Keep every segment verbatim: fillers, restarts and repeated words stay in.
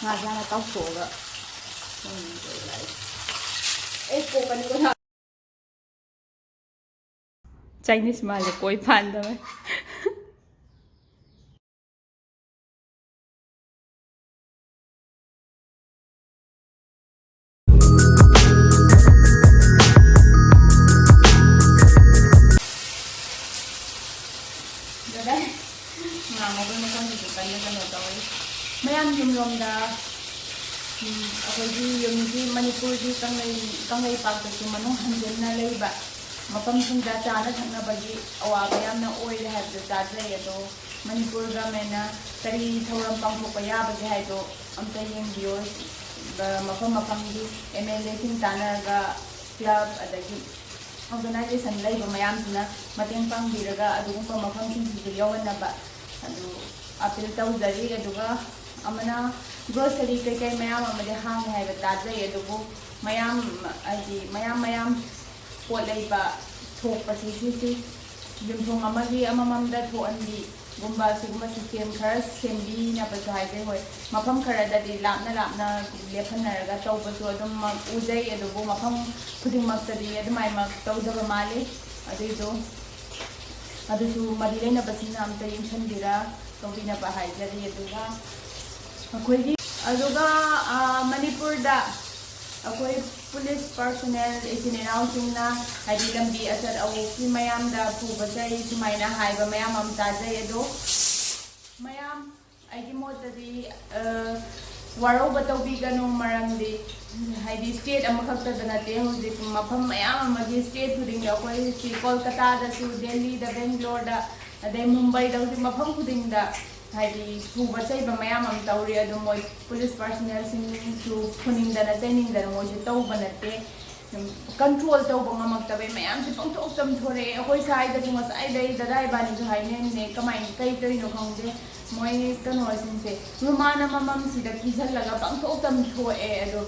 ꯉꯥꯁꯦ ꯍꯥꯟꯅ ꯇꯥꯎꯊꯣꯛꯑꯒ ꯊꯣꯡꯉꯒꯦ꯫ ꯑꯩ ꯀꯣꯛꯀꯅꯤꯀꯣ ꯅꯍꯥꯛ꯫ ꯆꯥꯏꯅꯤꯁ ꯃꯥꯜꯂꯦ, ꯀꯣꯏ ꯄꯥꯟꯗꯕ꯫ ꯗꯥꯗꯥ, ꯉꯥꯡꯉꯧꯕꯩ ꯃꯈꯣꯟꯁꯤꯁꯨ ꯀꯟꯅ ꯀꯩꯅꯣ ꯇꯧꯔꯤ꯫ ꯃꯌꯥꯝ ꯌꯨꯝꯂꯣꯝꯗ, ꯎꯝ, ꯑꯩꯈꯣꯏꯒꯤ ꯌꯨꯝꯒꯤ ꯃꯅꯤꯄꯨꯔꯒꯤ ꯀꯪꯂꯩ-, ꯀꯪꯂꯩꯄꯥꯛꯇꯁꯨ ꯃꯅꯨꯡ ꯍꯟꯖꯤꯟꯅ ꯂꯩꯕ ꯃꯐꯝꯁꯤꯡꯗ ꯆꯥꯅ ꯊꯛꯅꯕꯒꯤ ꯑꯋꯥꯕ ꯌꯥꯝꯅ ꯑꯣꯏꯔꯦ ꯍꯥꯏꯕꯗꯨ ꯇꯥꯖꯩ꯫ ꯑꯗꯣ ꯃꯅꯤꯄꯨꯔ ꯒꯃꯦꯟꯅ ꯀꯔꯤ ꯊꯧꯔꯝ ꯄꯥꯡꯊꯣꯛꯄ ꯌꯥꯕꯒꯦ ꯍꯥꯏꯗꯣ ꯑꯝꯇ ꯌꯦꯡꯕꯤꯌꯣ꯫ ꯃꯐꯝ ꯃꯐꯝꯒꯤ ꯑꯦꯝ ꯑꯦꯜ ꯑꯦꯁꯤꯡ ꯇꯥꯟꯅꯔꯒ, ꯀ꯭ꯂꯕ ꯑꯗꯒꯤ ꯑꯣꯔꯒꯅꯥꯏꯖꯦꯁꯟ ꯂꯩꯕ ꯃꯌꯥꯝꯁꯤꯅ ꯃꯇꯦꯡ ꯄꯥꯡꯕꯤꯔꯒ ꯑꯗꯨꯒꯨꯝꯕ ꯃꯐꯝꯁꯤꯡꯁꯤꯁꯨ ꯌꯧꯍꯟꯅꯕ ꯑꯗꯨ ꯑꯄꯤꯜ ꯇꯧꯖꯔꯤ꯫ ꯑꯗꯨꯒ ꯑꯃꯅ ꯒ꯭ꯔꯣꯁꯔꯤ ꯀꯩꯀꯩ ꯃꯌꯥꯝ ꯑꯃꯗꯤ ꯍꯥꯡꯉꯤ ꯍꯥꯏꯕ ꯇꯥꯖꯩ, ꯑꯗꯨꯕꯨ ꯃꯌꯥꯝ, ꯍꯥꯏꯗꯤ ꯃꯌꯥꯝ ꯃꯌꯥꯝ ꯄꯣꯠ ꯂꯩꯕ ꯊꯣꯛꯄꯁꯤ ꯁꯤꯁꯤ ꯌꯨꯝꯊꯣꯡ ꯑꯃꯒꯤ ꯑꯃꯃꯝꯗ ꯊꯣꯛꯍꯟꯕꯤꯒꯨꯝꯕ ꯁꯤꯒꯨꯝꯕ ꯁꯤꯁꯇꯦꯝ ꯈꯔ ꯁꯦꯝꯕꯤꯅꯕꯁꯨ ꯍꯥꯏꯖꯩ꯫ ꯍꯣꯏ, ꯃꯐꯝ ꯈꯔꯗꯗꯤ ꯂꯥꯞꯅ ꯂꯥꯞꯅ ꯂꯦꯞꯍꯟꯅꯔꯒ ꯇꯧꯕꯁꯨ ꯑꯗꯨꯝꯃꯛ ꯎꯖꯩ, ꯑꯗꯨꯕꯨ ꯃꯐꯝ ꯈꯨꯗꯤꯡꯃꯛꯇꯗꯤ ꯑꯗꯨꯃꯥꯏꯃꯛ ꯇꯧꯗꯕ ꯃꯥꯜꯂꯤ꯫ ꯑꯗꯨꯏꯗꯣ ꯑꯗꯨꯁꯨ ꯃꯔꯤ ꯂꯩꯅꯕꯁꯤꯡꯅ ꯑꯝꯇ ꯌꯦꯡꯁꯤꯟꯕꯤꯔ ꯇꯧꯕꯤꯅꯕ ꯍꯥꯏꯖꯔꯤ꯫ ꯑꯗꯨꯒ ꯑꯩꯈꯣꯏꯒꯤ, ꯑꯗꯨꯒ, ꯑ, ꯃꯅꯤꯄꯨꯔꯗ ꯑꯩꯈꯣꯏ ꯄꯨꯂꯤꯁ ꯄꯥꯔꯁꯣꯅꯦꯜ ꯏꯆꯤꯟ ꯏꯅꯥꯎꯁꯤꯡꯅ, ꯍꯥꯏꯗꯤ, ꯂꯝꯕꯤ ꯑꯆꯠ ꯑꯋꯣꯛꯀꯤ ꯃꯌꯥꯝꯗ ꯐꯨꯕ ꯆꯩ ꯁꯨꯃꯥꯏꯅ ꯍꯥꯏꯕ ꯃꯌꯥꯝ ꯑꯃ ꯇꯥꯖꯩ꯫ ꯑꯗꯣ ꯃꯌꯥꯝ, ꯑꯩꯒꯤ ꯃꯣꯠꯇꯗꯤ, ꯑ, ꯋꯥꯔꯧꯕ ꯇꯧꯕꯤꯒꯅꯨ, ꯃꯔꯝꯗꯤ, ꯍꯥꯏꯗꯤ, ꯁ꯭ꯇꯦꯠ ꯑꯃꯈꯛꯇꯗ ꯅꯠꯇꯦ, ꯍꯧꯖꯤꯛ ꯃꯐꯝ ꯃꯌꯥꯝ ꯑꯃꯒꯤ, ꯁ꯭ꯇꯦꯠ ꯈꯨꯗꯤꯡꯗ, ꯑꯩꯈꯣꯏ ꯁꯤ ꯀꯣꯜꯀꯇꯥꯗꯁꯨ, ꯗꯦꯜꯂꯤꯗ, ꯕꯦꯡꯒ꯭ꯂꯣꯔꯗ, ꯑꯗꯩ ꯃꯨꯝꯕꯩꯗ, ꯍꯧꯖꯤꯛ ꯃꯐꯝ ꯈꯨꯗꯤꯡꯗ, ꯍꯥꯏꯗꯤ, ꯐꯨꯕ ꯆꯩꯕ ꯃꯌꯥꯝ ꯑꯃ ꯇꯧꯔꯤ꯫ ꯑꯗꯨ ꯃꯣꯏ ꯄꯨꯂꯤꯁ ꯄꯥꯔꯁꯣꯅꯦꯜꯁꯤꯡꯁꯨ ꯐꯨꯅꯤꯡꯗꯅ ꯆꯩꯅꯤꯡꯗꯅ ꯃꯣꯏꯁꯨ ꯇꯧꯕ ꯅꯠꯇꯦ꯫ ꯀꯟꯇ꯭ꯔꯣꯜ ꯇꯧꯕ ꯉꯝꯃꯛꯇꯕꯩ ꯃꯌꯥꯝꯁꯦ ꯄꯪꯊꯣꯛ ꯇꯝꯊꯣꯔꯛꯑꯦ꯫ ꯑꯩꯈꯣꯏ ꯁ꯭ꯋꯥꯏꯗꯁꯨ ꯉꯁꯥꯏꯗꯩ ꯗꯗꯥ ꯏꯕꯥꯅꯤꯁꯨ ꯍꯥꯏꯅꯔꯤꯅꯦ, ꯀꯃꯥꯏꯅ, ꯀꯩ ꯇꯧꯔꯤꯅꯣ ꯈꯪꯗꯦ, ꯃꯣꯏ ꯀꯩꯅꯣꯁꯤꯡꯁꯦ ꯔꯨꯃꯥꯟ ꯑꯃꯃꯝꯁꯤꯗ ꯀꯤꯁꯜꯂꯒ ꯄꯪꯊꯣꯛ ꯇꯝꯊꯣꯛꯑꯦ꯫ ꯑꯗꯣ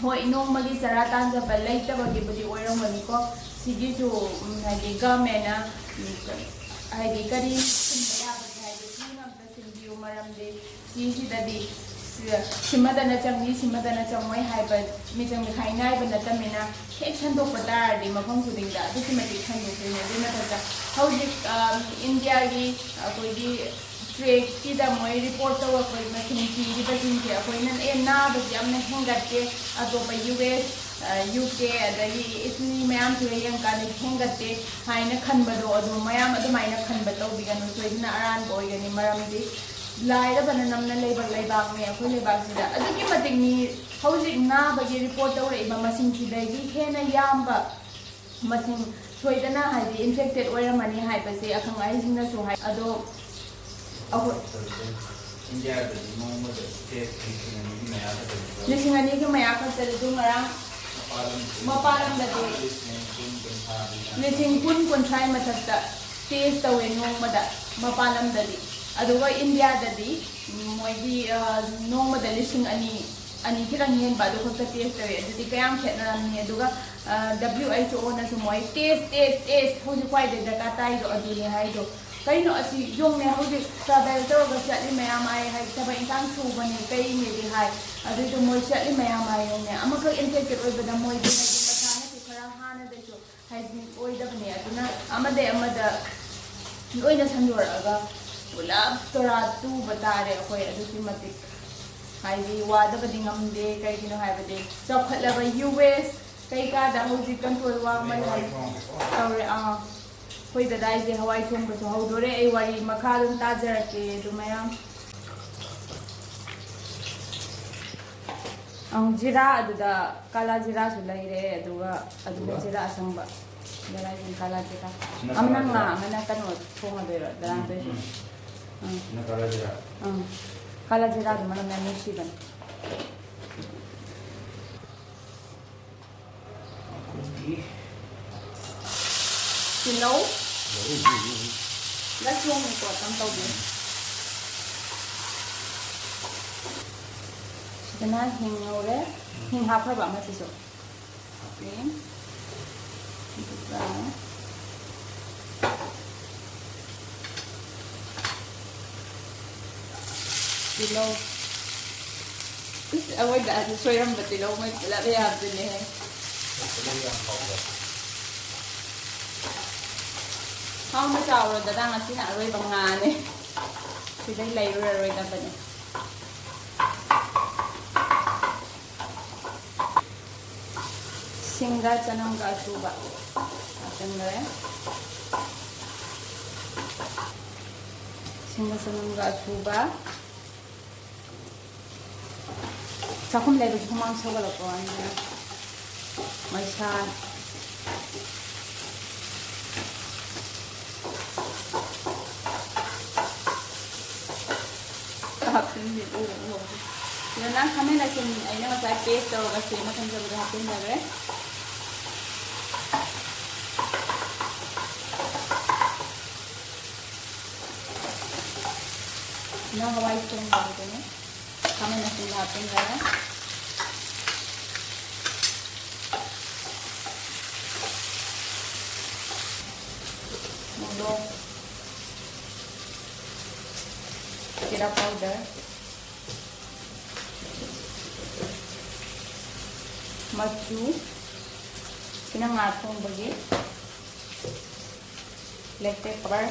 ꯍꯣꯏ, ꯅꯣꯡꯃꯒꯤ ꯆꯔꯥ ꯇꯥꯟꯖꯕ ꯂꯩꯇꯕꯒꯤꯕꯨꯗꯤ ꯑꯣꯏꯔꯝꯒꯅꯤꯀꯣ꯫ ꯁꯤꯒꯤꯁꯨ, ꯎꯝ, ꯍꯥꯏꯗꯤ ꯒꯃꯦꯟꯅ, ꯎꯝ, ꯍꯥꯏꯗꯤ ꯀꯔꯤ ꯁꯤꯟꯕ ꯌꯥꯕꯒꯦ ꯍꯥꯏꯗꯤ ꯊꯨꯅ ꯑꯝꯇ ꯁꯤꯟꯕꯤꯌꯨ, ꯃꯔꯝꯗꯤ ꯁꯤꯁꯤꯗꯗꯤ ꯁꯤꯃꯗꯅ ꯆꯪꯉꯤ, ꯁꯤꯃꯗꯅ ꯆꯪꯉꯣꯏ ꯍꯥꯏꯕ ꯃꯤꯆꯪ ꯃꯤꯈꯥꯏ ꯅꯥꯏꯕ ꯅꯠꯇꯕꯅꯤꯅ, ꯍꯦꯛ ꯁꯟꯗꯣꯛꯄ ꯇꯥꯔꯗꯤ ꯃꯐꯝ ꯈꯨꯗꯤꯡꯗ ꯑꯗꯨꯛꯀꯤ ꯃꯇꯤꯛ ꯁꯟꯗꯣꯛꯇꯣꯏꯅꯦ꯫ ꯑꯗꯨꯏ ꯃꯊꯛꯇ ꯍꯧꯖꯤꯛ, ꯑꯝ, ꯏꯟꯗꯤꯌꯥꯒꯤ ꯑꯩꯈꯣꯏꯒꯤ ꯇ꯭ꯔꯦꯛꯀꯤꯗ ꯃꯣꯏ ꯔꯤꯄꯣꯔꯠ ꯇꯧꯔꯛꯄ ꯃꯁꯤꯡ ꯄꯤꯔꯤꯕꯁꯤꯡꯁꯦ, ꯑꯩꯈꯣꯏꯅ ꯑꯦ ꯅꯥꯕꯁꯤ ꯌꯥꯝꯅ ꯍꯦꯟꯒꯠꯇꯦ, ꯑꯇꯣꯞꯄ ꯌꯨ ꯑꯦꯁ, ꯌꯨ ꯀꯦ, ꯑꯗꯒꯤ ꯏꯇꯂꯤ ꯃꯌꯥꯝꯁꯤꯒ ꯌꯦꯡꯀꯥꯟꯗ ꯍꯦꯟꯒꯠꯇꯦ ꯍꯥꯏꯅ ꯈꯟꯕꯗꯣ, ꯑꯗꯨ ꯃꯌꯥꯝ ꯑꯗꯨꯃꯥꯏꯅ ꯈꯟꯕ ꯇꯧꯕꯤꯒꯅꯨ, ꯁꯣꯏꯗꯅ ꯑꯔꯥꯟꯕ ꯑꯣꯏꯒꯅꯤ꯫ ꯃꯔꯝꯗꯤ ꯂꯥꯏꯔꯕꯅ ꯅꯝꯅ ꯂꯩꯕ ꯂꯩꯕꯥꯛꯅꯤ ꯑꯩꯈꯣꯏ ꯂꯩꯕꯥꯛꯁꯤꯗ꯫ ꯑꯗꯨꯛꯀꯤ ꯃꯇꯤꯛ ꯃꯤ ꯍꯧꯖꯤꯛ ꯅꯥꯕꯒꯤ ꯔꯤꯄꯣꯔꯠ ꯇꯧꯔꯛꯏꯕ ꯃꯁꯤꯡꯁꯤꯗꯒꯤ ꯍꯦꯟꯅ ꯌꯥꯝꯕ ꯃꯁꯤꯡ ꯁꯣꯏꯗꯅ, ꯍꯥꯏꯗꯤ, ꯏꯟꯐꯦꯛꯇꯦꯠ ꯑꯣꯏꯔꯝꯃꯅꯤ ꯍꯥꯏꯕꯁꯦ ꯑꯈꯪ ꯑꯍꯩꯁꯤꯡꯅꯁꯨ ꯍꯥꯏ꯫ ꯑꯗꯣ ꯑꯩꯈꯣꯏ ꯏꯟꯗꯤꯌꯥꯗꯗꯤ ꯅꯣꯡꯃꯗ ꯇꯦꯁ ꯂꯤꯁꯤꯡ ꯑꯅꯤꯒꯤ ꯃꯌꯥ ꯈꯛꯇꯅꯤ꯫ ꯂꯤꯁꯤꯡ ꯑꯅꯤꯒꯤ ꯃꯌꯥ ꯈꯛꯇꯅꯤ꯫ ꯑꯗꯨ ꯉꯔꯥꯡ ꯃꯄꯥꯟ ꯂꯝꯗꯗꯤ ꯃꯄꯥꯟ ꯂꯝꯗꯗꯤ ꯂꯤꯁꯤꯡ ꯀꯨꯟ, ꯀꯨꯟꯊ꯭ꯔꯥ ꯂꯤꯁꯤꯡ ꯀꯨꯟ, ꯀꯨꯟꯊ꯭ꯔꯥꯒꯤ ꯃꯊꯛꯇ ꯇꯦꯁ ꯇꯧꯋꯦ ꯅꯣꯡꯃꯗ ꯃꯄꯥꯟ ꯂꯝꯗꯗꯤ꯫ ꯑꯗꯨꯒ ꯏꯟꯗꯤꯌꯥꯗꯗꯤ ꯃꯣꯏꯒꯤ, ꯑ, ꯅꯣꯡꯃꯗ ꯂꯤꯁꯤꯡ ꯑꯅꯤ, ꯑꯅꯤ ꯈꯤꯇꯪ ꯍꯦꯟꯕ ꯑꯗꯨ ꯈꯛꯇ ꯇꯦꯁ ꯇꯧꯋꯦ꯫ ꯑꯗꯨꯗꯤ ꯀꯌꯥꯝ ꯈꯦꯠꯅꯔꯝꯅꯤ? ꯑꯗꯨꯒ, ꯑ, ꯗꯕ꯭ꯂꯤꯎ ꯑꯩꯆ ꯑꯣꯅꯁꯨ ꯃꯣꯏ ꯇꯦꯁ, ꯇꯦꯁ, ꯇꯦꯁ, ꯍꯧꯖꯤꯛ ꯈ꯭ꯋꯥꯏꯗꯩ ꯗꯔꯀꯥꯔ ꯇꯥꯏꯗꯣ ꯑꯗꯨꯅꯦ ꯍꯥꯏꯗꯣ꯫ ꯀꯩꯅꯣ ꯑꯁꯤ ꯌꯣꯡꯅꯦ, ꯍꯧꯖꯤꯛ ꯇ꯭ꯔꯥꯚꯦꯜ ꯇꯧꯔꯒ ꯆꯠꯂꯤ ꯃꯌꯥꯝ ꯍꯥꯏ, ꯍꯥꯏ ꯊꯕꯛ ꯏꯪꯈꯥꯡ ꯁꯨꯕꯅꯦ ꯀꯩꯅꯦꯗꯤ ꯍꯥꯏ, ꯑꯗꯨꯏꯗꯣ ꯃꯣꯏ ꯆꯠꯂꯤ ꯃꯌꯥꯝ ꯍꯥꯏ ꯌꯣꯡꯅꯦ꯫ ꯑꯃꯈꯛ ꯏꯟꯐꯦꯛꯇꯦꯠ ꯑꯣꯏꯕꯗ ꯃꯣꯏꯗꯤ ꯍꯥꯏꯗꯤ ꯃꯁꯥꯅꯁꯨ ꯈꯔ ꯍꯥꯟꯅꯗꯩꯁꯨ ꯍꯥꯏꯖꯤꯅꯤꯛ ꯑꯣꯏꯗꯕꯅꯦ꯫ ꯑꯗꯨꯅ ꯑꯃꯗꯩ ꯑꯃꯗ ꯂꯣꯏꯅ ꯁꯟꯗꯣꯔꯛꯑꯒ ꯄꯨꯂꯞ ꯇꯣꯔꯥ ꯇꯨꯕ ꯇꯥꯔꯦ ꯑꯩꯈꯣꯏ꯫ ꯑꯗꯨꯛꯀꯤ ꯃꯇꯤꯛ ꯍꯥꯏꯗꯤ ꯋꯥꯗꯕꯗꯤ ꯉꯝꯗꯦ꯫ ꯀꯩꯒꯤꯅꯣ ꯍꯥꯏꯕꯗꯤ ꯆꯥꯎꯈꯠꯂꯕ ꯌꯨ ꯑꯦꯁ ꯀꯩꯀꯥꯗ ꯍꯧꯖꯤꯛ ꯀꯟꯇ꯭ꯔꯣꯜ ꯋꯥꯡꯃꯜ ꯇꯧꯔꯦ꯫ ꯑꯥ, ꯑꯩꯈꯣꯏ ꯗꯗꯥꯏꯁꯦ ꯍꯋꯥꯏ ꯊꯣꯡꯕꯁꯨ ꯍꯧꯗꯣꯔꯦ꯫ ꯑꯩ ꯋꯥꯔꯤ ꯃꯈꯥ ꯑꯗꯨꯝ ꯇꯥꯖꯔꯛꯀꯦ꯫ ꯑꯗꯨ ꯃꯌꯥꯝ ꯑꯪ, ꯖꯤꯔꯥ ꯑꯗꯨꯗ ꯀꯥꯂꯥ ꯖꯤꯔꯥꯁꯨ ꯂꯩꯔꯦ, ꯑꯗꯨꯒ ꯑꯗꯨꯅ ꯖꯤꯔꯥ ꯑꯁꯪꯕ, ꯖꯤꯔꯥ ꯀꯥꯂꯥ ꯖꯤꯔꯥ꯫ ꯁꯤꯅ ꯑꯃꯅ ꯀꯥꯂꯥ ꯉꯥ, ꯖꯤꯔꯥ꯫ ꯑꯃꯅ ꯀꯩꯅꯣ ꯊꯣꯡꯉꯗꯣꯏꯔꯣ, ꯗꯔꯥꯟ ꯇꯧꯔꯤꯁꯦ꯫ ꯎꯝ꯫ ꯑꯪ꯫ ꯁꯤꯅ ꯀꯥꯂꯥ ꯖꯤꯔꯥ꯫ ꯑꯪ꯫ ꯀꯥꯂꯥ ꯖꯤꯔꯥꯗꯣ ꯃꯅꯝ ꯌꯥꯝ ꯅꯨꯡꯁꯤꯕꯅꯦ꯫ ꯇꯤꯜꯍꯧ꯫ ꯂꯁꯣꯡꯅꯤꯀꯣ ꯇꯧꯗꯣꯏꯅꯦ꯫ ꯁꯤꯗꯅ ꯍꯤꯡ ꯉꯧꯔꯦ꯫ ꯍꯤꯡ ꯍꯥꯞꯈ꯭ꯔꯕ ꯑꯃꯁꯤꯁꯨ꯫ ꯍꯥꯞꯄꯦ꯫ ꯑꯗꯨꯒ ꯇꯤꯜꯍꯧ꯫ ꯏꯁ, ꯑꯩꯈꯣꯏꯗ ꯑꯗꯨ ꯁꯣꯏꯔꯝꯕ ꯇꯤꯜꯍꯧ ꯃꯩ ꯄꯨꯂꯞ ꯌꯥꯝꯗꯨꯅꯦꯍꯦ꯫ ꯇꯤꯜꯍꯧ ꯌꯥꯝ ꯍꯥꯎꯕ꯫ ꯍꯥꯎꯅ ꯆꯥꯎꯔꯣ ꯗꯗꯥ, ꯉꯁꯤꯅ ꯑꯔꯣꯏꯕ ꯉꯥꯅꯦ꯫ ꯁꯤꯗꯩ ꯂꯩꯔꯨꯔꯔꯣꯏꯗꯕꯅꯦ꯫ ꯁꯤꯡꯒ ꯆꯅꯝꯒ ꯑꯁꯨꯕ ꯍꯥꯞꯆꯤꯟꯈ꯭ꯔꯦ꯫ ꯁꯤꯡꯒ ꯆꯅꯝꯒ ꯑꯁꯨꯕ꯫ ꯆꯥꯛꯈꯨꯝ ꯂꯩꯕꯁꯤ ꯍꯨꯃꯥꯡ ꯁꯧꯒꯠꯂꯛꯄ ꯋꯥꯅꯤꯗ꯫ ꯃꯩꯁꯥ꯫ ꯍꯥꯞꯆꯤꯟꯕꯤ-, ꯎ, ꯎ, ꯎ꯫ ꯁꯤꯗꯅ ꯈꯥꯃꯦꯟ ꯑꯁꯤꯟ ꯑꯩꯅ ꯉꯁꯥꯏ paste ꯇꯧꯔꯒ ꯁꯦꯝꯃ ꯊꯝꯖꯕꯗꯣ ꯍꯥꯞꯆꯤꯟꯖꯈ꯭ꯔꯦ꯫ ꯁꯤꯅ ꯍꯋꯥꯏ ꯊꯣꯡꯕꯒꯤꯗꯨꯅꯦ꯫ ꯈꯥꯃꯦꯟ ꯑꯁꯤꯟꯕ ꯍꯥꯞꯆꯤꯟꯖꯔꯦ꯫ ꯃꯣꯔꯣꯛ, ꯖꯤꯔꯥ powder, ꯃꯆꯨ, ꯁꯤꯅ ꯉꯥ ꯊꯣꯡꯕꯒꯤ black pepper,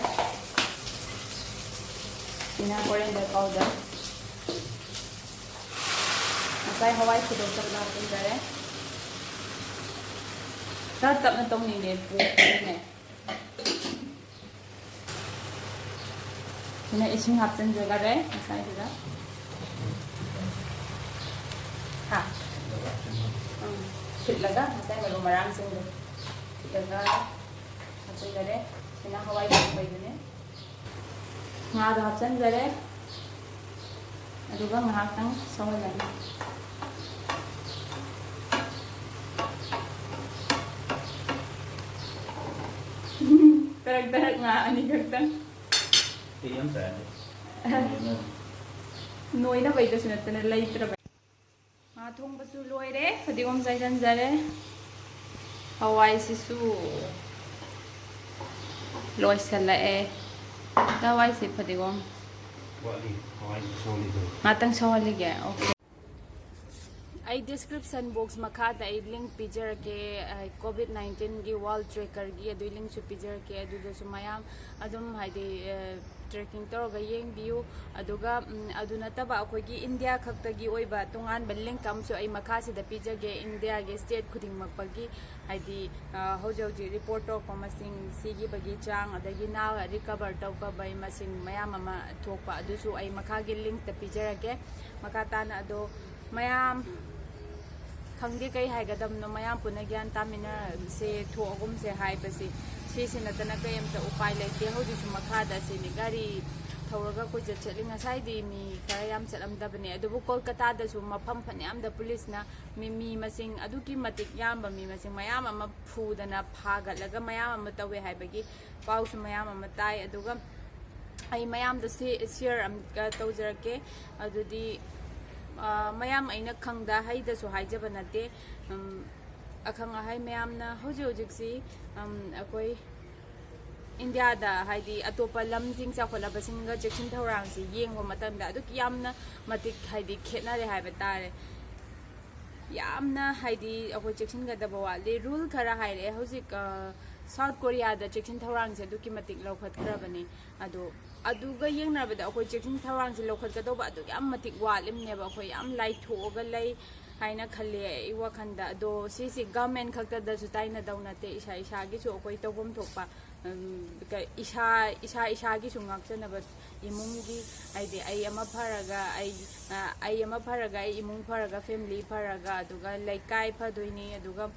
ꯁꯤꯅ coriander powder, ꯉꯁꯥꯏ ꯍꯋꯥꯏ ꯁꯨꯗꯣꯛꯇꯕꯗꯣ ꯍꯥꯞꯆꯤꯟꯖꯔꯦ꯫ ꯈꯔ ꯇꯞꯅ ꯇꯧꯅꯤꯡꯉꯦ, ꯄꯣꯛꯄꯅꯤꯅꯦ꯫ ꯁꯤꯅ ꯏꯁꯤꯡ ꯍꯥꯞꯆꯤꯟꯖꯈꯔꯦ ꯉꯁꯥꯏꯗꯨꯗ꯫ ꯍꯥ? ꯎꯝ꯫ ꯁꯤꯠꯂꯒ ꯉꯁꯥꯏ ꯃꯔꯨ ꯃꯔꯥꯡꯁꯤꯡꯗꯣ ꯁꯤꯠꯂꯒ ꯍꯥꯞꯆꯤꯟꯖꯔꯦ꯫ ꯁꯤꯅ ꯍꯋꯥꯏ ꯊꯣꯡꯕꯩꯗꯨꯅꯦ꯫ ꯉꯥꯗꯣ ꯍꯥꯞꯆꯤꯟꯖꯔꯦ꯫ ꯑꯗꯨꯒ ꯉꯥꯏꯍꯥꯛꯇꯪ ꯁꯧꯍꯜꯂꯅꯤ꯫ ꯇꯔꯛ ꯇꯔꯛ ꯉꯥ ꯑꯅꯤ ꯈꯛꯇꯪ꯫ ꯀꯩ ꯌꯥꯝ ꯆꯥꯏ꯫ ꯅꯣꯏꯅꯕꯩꯗꯁꯨ ꯅꯠꯇꯅ ꯂꯩꯇ꯭ꯔꯕ꯫ ꯉꯥ ꯊꯣꯡꯕꯁꯨ ꯂꯣꯏꯔꯦ, ꯐꯗꯤꯒꯣꯝ ꯆꯥꯏꯁꯤꯟꯖꯔꯦ꯫ ꯍꯋꯥꯏꯁꯤꯁꯨ ꯂꯣꯏꯁꯤꯜꯂꯛꯑꯦ꯫ ꯍꯋꯥꯏꯁꯤ ꯐꯗꯤꯒꯣꯝ꯫ ꯋꯥꯠꯂꯤ, ꯍꯋꯥꯏ ꯁꯣꯜꯂꯤꯗꯣ꯫ ꯉꯥꯛꯇꯪ ꯁꯧꯍꯜꯂꯤꯒꯦ꯫ Okay꯫ ꯑꯩ description box ꯃꯈꯥꯗ ꯑꯩ link ꯄꯤꯖꯔꯛꯀꯦ, ꯀꯣꯚꯤꯗ ꯅꯥꯏꯟꯇꯤꯟꯒꯤ ꯋꯥꯔꯜ ꯇ꯭ꯔꯦꯀꯔꯒꯤ ꯑꯗꯨꯒꯤ linkꯁꯨ ꯄꯤꯖꯔꯛꯀꯦ꯫ ꯑꯗꯨꯗꯁꯨ ꯃꯌꯥꯝ ꯑꯗꯨꯝ ꯍꯥꯏꯗꯤ trekking ꯇꯧꯔꯒ ꯌꯦꯡꯕꯤꯌꯨ꯫ ꯑꯗꯨꯒ ꯑꯗꯨ ꯅꯠꯇꯕ ꯑꯩꯈꯣꯏꯒꯤ ꯏꯟꯗꯤꯌꯥ ꯈꯛꯇꯒꯤ ꯑꯣꯏꯕ ꯇꯣꯉꯥꯟꯕ link ꯑꯃꯁꯨ ꯑꯩ ꯃꯈꯥꯁꯤꯗ ꯄꯤꯖꯒꯦ, ꯏꯟꯗꯤꯌꯥꯒꯤ state ꯈꯨꯗꯤꯡꯃꯛꯄꯒꯤ꯫ ꯍꯥꯏꯗꯤ ꯍꯧꯖꯤꯛ ꯍꯧꯖꯤꯛ report ꯇꯧꯔꯛꯄ ꯃꯁꯤꯡ, ꯁꯤꯈꯤꯕꯒꯤ ꯆꯥꯡ, ꯑꯗꯒꯤ ꯅꯥ recover ꯇꯧꯕꯒꯤ ꯃꯁꯤꯡ ꯃꯌꯥꯝ ꯑꯃ ꯊꯣꯛꯄ, ꯑꯗꯨꯁꯨ ꯑꯩ ꯃꯈꯥꯒꯤ linkꯇ ꯄꯤꯖꯔꯛꯀꯦ꯫ ꯃꯈꯥ ꯇꯥꯅ ꯑꯗꯣ ꯃꯌꯥꯝ ꯈꯪꯗꯦ ꯀꯩ ꯍꯥꯏꯒꯗꯕꯅꯣ, ꯃꯌꯥꯝ ꯄꯨꯟꯅ ꯒ꯭ꯌꯥꯟ ꯇꯥꯃꯤꯟꯅꯔꯁꯦ, ꯊꯣꯛꯑꯒꯨꯝꯁꯦ ꯍꯥꯏꯕꯁꯤ, ꯁꯤꯁꯤ ꯅꯠꯇꯅ ꯀꯔꯤꯝꯇ ꯎꯄꯥꯏ ꯂꯩꯇꯦ꯫ ꯍꯧꯖꯤꯛꯁꯨ ꯃꯈꯥꯗ ꯁꯤꯅꯤ, ꯒꯥꯔꯤ ꯊꯧꯔꯒ ꯀꯣꯏꯆꯠ ꯆꯠꯂꯤ꯫ ꯉꯁꯥꯏꯗꯤ ꯃꯤ ꯈꯔ ꯌꯥꯝ ꯆꯠꯂꯝꯗꯕꯅꯦ, ꯑꯗꯨꯕꯨ ꯀꯣꯜꯀꯇꯥꯗꯁꯨ ꯃꯐꯝ ꯐꯅꯌꯥꯝꯗ ꯄꯨꯂꯤꯁꯅ ꯃꯤ, ꯃꯤ ꯃꯁꯤꯡ ꯑꯗꯨꯛꯀꯤ ꯃꯇꯤꯛ ꯌꯥꯝꯕ ꯃꯤ ꯃꯁꯤꯡ ꯃꯌꯥꯝ ꯑꯃ ꯐꯨꯗꯅ ꯐꯥꯒꯠꯂꯒ ꯃꯌꯥꯝ ꯑꯃ ꯇꯧꯋꯦ ꯍꯥꯏꯕꯒꯤ ꯄꯥꯎꯁꯨ ꯃꯌꯥꯝ ꯑꯃ ꯇꯥꯏ꯫ ꯑꯗꯨꯒ ꯑꯩ ꯃꯌꯥꯝꯗ share ꯑꯃ ꯇꯧꯖꯔꯛꯀꯦ꯫ ꯑꯗꯨꯗꯤ ꯃꯌꯥꯝ ꯑꯩꯅ ꯈꯪꯗ ꯍꯩꯗꯁꯨ ꯍꯥꯏꯖꯕ ꯅꯠꯇꯦ꯫ ꯑꯈꯪ ꯑꯍꯩ ꯃꯌꯥꯝꯅ ꯍꯧꯖꯤꯛ ꯍꯧꯖꯤꯛꯁꯤ ꯑꯩꯈꯣꯏ ꯏꯟꯗꯤꯌꯥꯗ ꯍꯥꯏꯗꯤ ꯑꯇꯣꯞꯄ ꯂꯝꯁꯤꯡ ꯆꯥꯎꯈꯠꯂꯕꯁꯤꯡꯒ ꯆꯦꯛꯁꯤꯟ ꯊꯧꯔꯥꯡꯁꯤ ꯌꯦꯡꯕ ꯃꯇꯝꯗ ꯑꯗꯨꯛꯀꯤ ꯌꯥꯝꯅ ꯃꯇꯤꯛ ꯍꯥꯏꯗꯤ ꯈꯦꯠꯅꯔꯦ ꯍꯥꯏꯕ ꯇꯥꯔꯦ꯫ ꯌꯥꯝꯅ ꯍꯥꯏꯗꯤ ꯑꯩꯈꯣꯏ ꯆꯦꯛꯁꯤꯟꯒꯗꯕ ꯋꯥꯠꯂꯤ꯫ Rule ꯈꯔ ꯍꯥꯏꯔꯛꯑꯦ ꯍꯧꯖꯤꯛ ꯁꯥꯎꯠ ꯀꯣꯔꯤꯌꯥꯗ ꯆꯦꯛꯁꯤꯟ ꯊꯧꯔꯥꯡꯁꯦ ꯑꯗꯨꯛꯀꯤ ꯃꯇꯤꯛ ꯂꯧꯈꯠꯈ꯭ꯔꯕꯅꯤ꯫ ꯑꯗꯣ ꯑꯗꯨꯒ ꯌꯦꯡꯅꯕꯗ ꯑꯩꯈꯣꯏ ꯆꯦꯛꯁꯤꯟ ꯊꯧꯔꯥꯡꯁꯦ ꯂꯧꯈꯠꯀꯗꯧꯕ ꯑꯗꯨꯛ ꯌꯥꯝ ꯃꯇꯤꯛ ꯋꯥꯠꯂꯤꯕꯅꯦꯕ꯫ ꯑꯩꯈꯣꯏ ꯌꯥꯝ ꯂꯥꯏꯊꯣꯛꯑꯒ ꯂꯩ ꯍꯥꯏꯅ ꯈꯜꯂꯦ ꯑꯩ ꯋꯥꯈꯜꯗ꯫ ꯑꯗꯣ ꯁꯤꯁꯤ government ꯈꯛꯇꯗꯁꯨ ꯇꯥꯏꯅꯗꯧ ꯅꯠꯇꯦ, ꯏꯁꯥ ꯏꯁꯥꯒꯤꯁꯨ ꯑꯩꯈꯣꯏ ꯇꯧꯐꯝ ꯊꯣꯛꯄ ꯏꯁꯥ ꯏꯁꯥ ꯏꯁꯥꯒꯤꯁꯨ ꯉꯥꯛꯆꯅꯕ ꯏꯃꯨꯡꯒꯤ, ꯍꯥꯏꯗꯤ ꯑꯩ ꯑꯃ ꯐꯔꯒ ꯑꯩ ꯑꯩ ꯑꯃ ꯐꯔꯒ ꯑꯩ ꯏꯃꯨꯡ ꯐꯔꯒ family ꯐꯔꯒ ꯑꯗꯨꯒ ꯂꯩꯀꯥꯏ ꯐꯗꯣꯏꯅꯤ꯫ ꯑꯗꯨꯒ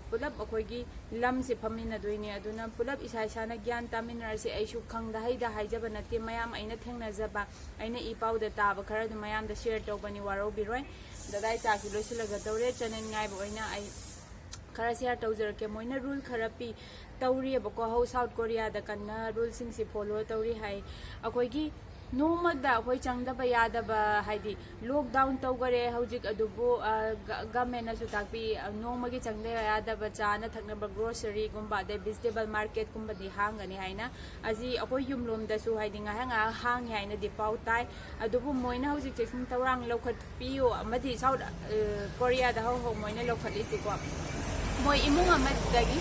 ꯄꯨꯂꯞ ꯑꯩꯈꯣꯏꯒꯤ ꯂꯝꯁꯦ ꯐꯝꯃꯤꯟꯅꯗꯣꯏꯅꯤ꯫ ꯑꯗꯨꯅ ꯄꯨꯂꯞ ꯏꯁꯥ ꯏꯁꯥꯅ ꯒ꯭ꯌꯥꯟ ꯇꯥꯃꯤꯟꯅꯔꯁꯤ꯫ ꯑꯩꯁꯨ ꯈꯪꯗ ꯍꯩꯗ ꯍꯥꯏꯖꯕ ꯅꯠꯇꯦ, ꯃꯌꯥꯝ ꯑꯩꯅ ꯊꯦꯡꯅꯖꯕ, ꯑꯩꯅ ꯏ ꯄꯥꯎꯗ ꯇꯥꯕ ꯈꯔ ꯑꯗꯨꯝ ꯃꯌꯥꯝꯗ share ꯇꯧꯕꯅꯤ, ꯋꯥꯔꯧꯕꯤꯔꯣꯏ꯫ ꯗꯗꯥꯏ ꯆꯥꯛꯁꯤ ꯂꯣꯏꯁꯤꯜꯂꯒ ꯇꯧꯔꯦ, channel ꯉꯥꯏꯕ ꯑꯣꯏꯅ ꯑꯩ ꯈꯔ share ꯇꯧꯖꯔꯛꯀꯦ꯫ ꯃꯣꯏꯅ rule ꯈꯔ ꯄꯤ ꯇꯧꯔꯤꯑꯕꯀꯣ, ꯍꯧ ꯁꯥꯎꯠ ꯀꯣꯔꯤꯌꯥꯗ ꯀꯟꯅ ruleꯁꯤꯡꯁꯤ follow ꯇꯧꯔꯤ ꯍꯥꯏ꯫ ꯑꯩꯈꯣꯏꯒꯤ ꯅꯣꯡꯃꯗ ꯑꯩꯈꯣꯏ ꯆꯪꯗꯕ ꯌꯥꯗꯕ, ꯍꯥꯏꯗꯤ lockdown ꯇꯧꯈꯔꯦ ꯍꯧꯖꯤꯛ, ꯑꯗꯨꯕꯨ ꯒꯃꯦꯟꯅꯁꯨ ꯇꯥꯛꯄꯤ, ꯅꯣꯡꯃꯒꯤ ꯆꯪꯗꯕ ꯌꯥꯗꯕ ꯆꯥꯅ ꯊꯛꯅꯕ groceryꯒꯨꯝꯕ ꯑꯗꯩ vegetable marketꯀꯨꯝꯕꯗꯤ ꯍꯥꯡꯒꯅꯤ ꯍꯥꯏꯅ, ꯑꯁꯤ ꯑꯩꯈꯣꯏ ꯌꯨꯝꯂꯣꯝꯗꯁꯨ ꯍꯥꯏꯗꯤ ꯉꯥꯏꯍꯥꯛ ꯉꯥꯏꯍꯥꯛ ꯍꯥꯡꯉꯦ ꯍꯥꯏꯅꯗꯤ ꯄꯥꯎ ꯇꯥꯏ꯫ ꯑꯗꯨꯕꯨ ꯃꯣꯏꯅ ꯍꯧꯖꯤꯛ ꯆꯦꯛꯁꯤꯟ ꯊꯧꯔꯥꯡ ꯂꯧꯈꯠꯄꯤꯌꯨ ꯑꯃꯗꯤ South Koreaꯗ ꯍꯧ ꯍꯧ ꯃꯣꯏꯅ ꯂꯧꯈꯠꯂꯤꯁꯤꯀꯣ, ꯃꯣꯏ ꯏꯃꯨꯡ ꯑꯃꯗꯒꯤ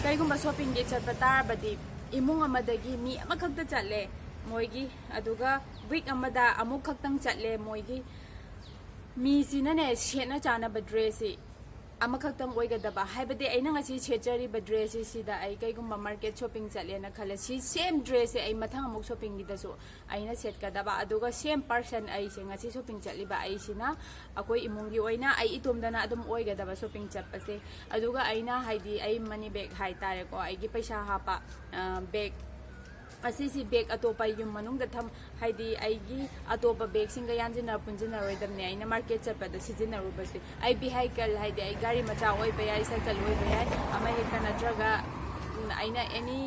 ꯀꯩꯒꯨꯝꯕ shoppingꯒꯤ ꯆꯠꯄ ꯇꯥꯔꯕꯗꯤ, ꯏꯃꯨꯡ ꯑꯃꯗꯒꯤ ꯃꯤ ꯑꯃꯈꯛꯇ ꯆꯠꯂꯦ ꯃꯣꯏꯒꯤ, ꯑꯗꯨꯒ week ꯑꯃꯗ ꯑꯃꯨꯛ ꯈꯛꯇꯪ ꯆꯠꯂꯦ ꯃꯣꯏꯒꯤ꯫ ꯃꯤꯁꯤꯅꯅꯦ ꯁꯦꯠꯅ ꯆꯥꯅꯕ dressꯁꯤ ꯑꯃꯈꯛꯇꯪ ꯑꯣꯏꯒꯗꯕ, ꯍꯥꯏꯕꯗꯤ ꯑꯩꯅ ꯉꯁꯤ ꯁꯦꯠꯆꯔꯤꯕ dressꯁꯤ ꯁꯤꯗ ꯑꯩ ꯀꯩꯒꯨꯝꯕ market shopping ꯆꯠꯂꯦꯅ ꯈꯜꯂꯦ, ꯁꯤ same dressꯁꯦ ꯑꯩ ꯃꯊꯪ ꯑꯃꯨꯛ shoppingꯒꯤꯗꯁꯨ ꯑꯩꯅ ꯁꯦꯠꯀꯗꯕ꯫ ꯑꯗꯨꯒ same person ꯑꯩꯁꯦ ꯉꯁꯤ shopping ꯆꯠꯂꯤꯕ ꯑꯩꯁꯤꯅ ꯑꯩꯈꯣꯏ ꯏꯃꯨꯡꯒꯤ ꯑꯣꯏꯅ ꯑꯩ ꯏꯇꯣꯝꯗꯅ ꯑꯗꯨꯝ ꯑꯣꯏꯒꯗꯕ shopping ꯆꯠꯄꯁꯦ꯫ ꯑꯗꯨꯒ ꯑꯩꯅ ꯍꯥꯏꯗꯤ ꯑꯩ money bag ꯍꯥꯏꯇꯥꯔꯦꯀꯣ, ꯑꯩꯒꯤ ꯄꯩꯁꯥ ꯍꯥꯞꯄ bag ꯑꯁꯤꯁꯤ bag ꯑꯇꯣꯞꯄ ꯌꯨꯝ ꯃꯅꯨꯡꯗ ꯊꯝ ꯍꯥꯏꯗꯤ ꯑꯩꯒꯤ ꯑꯇꯣꯞꯄ bagꯁꯤꯡꯒ ꯌꯥꯟꯁꯤꯟꯅ ꯄꯨꯟꯁꯤꯟꯅꯔꯣꯏꯗꯕꯅꯦ꯫ ꯑꯩꯅ market ꯆꯠꯄꯗ ꯁꯤꯖꯤꯟꯅꯔꯨꯕꯁꯦ, ꯑꯩ vehicle ꯍꯥꯏꯗꯤ ꯑꯩ ꯒꯥꯔꯤ ꯃꯆꯥ ꯑꯣꯏꯕ ꯌꯥꯏ, cycle ꯑꯣꯏꯕ ꯌꯥꯏ, ꯑꯃ ꯍꯦꯛꯇ ꯅꯠꯇ꯭ꯔꯒ ꯎꯝ, ꯑꯩꯅ any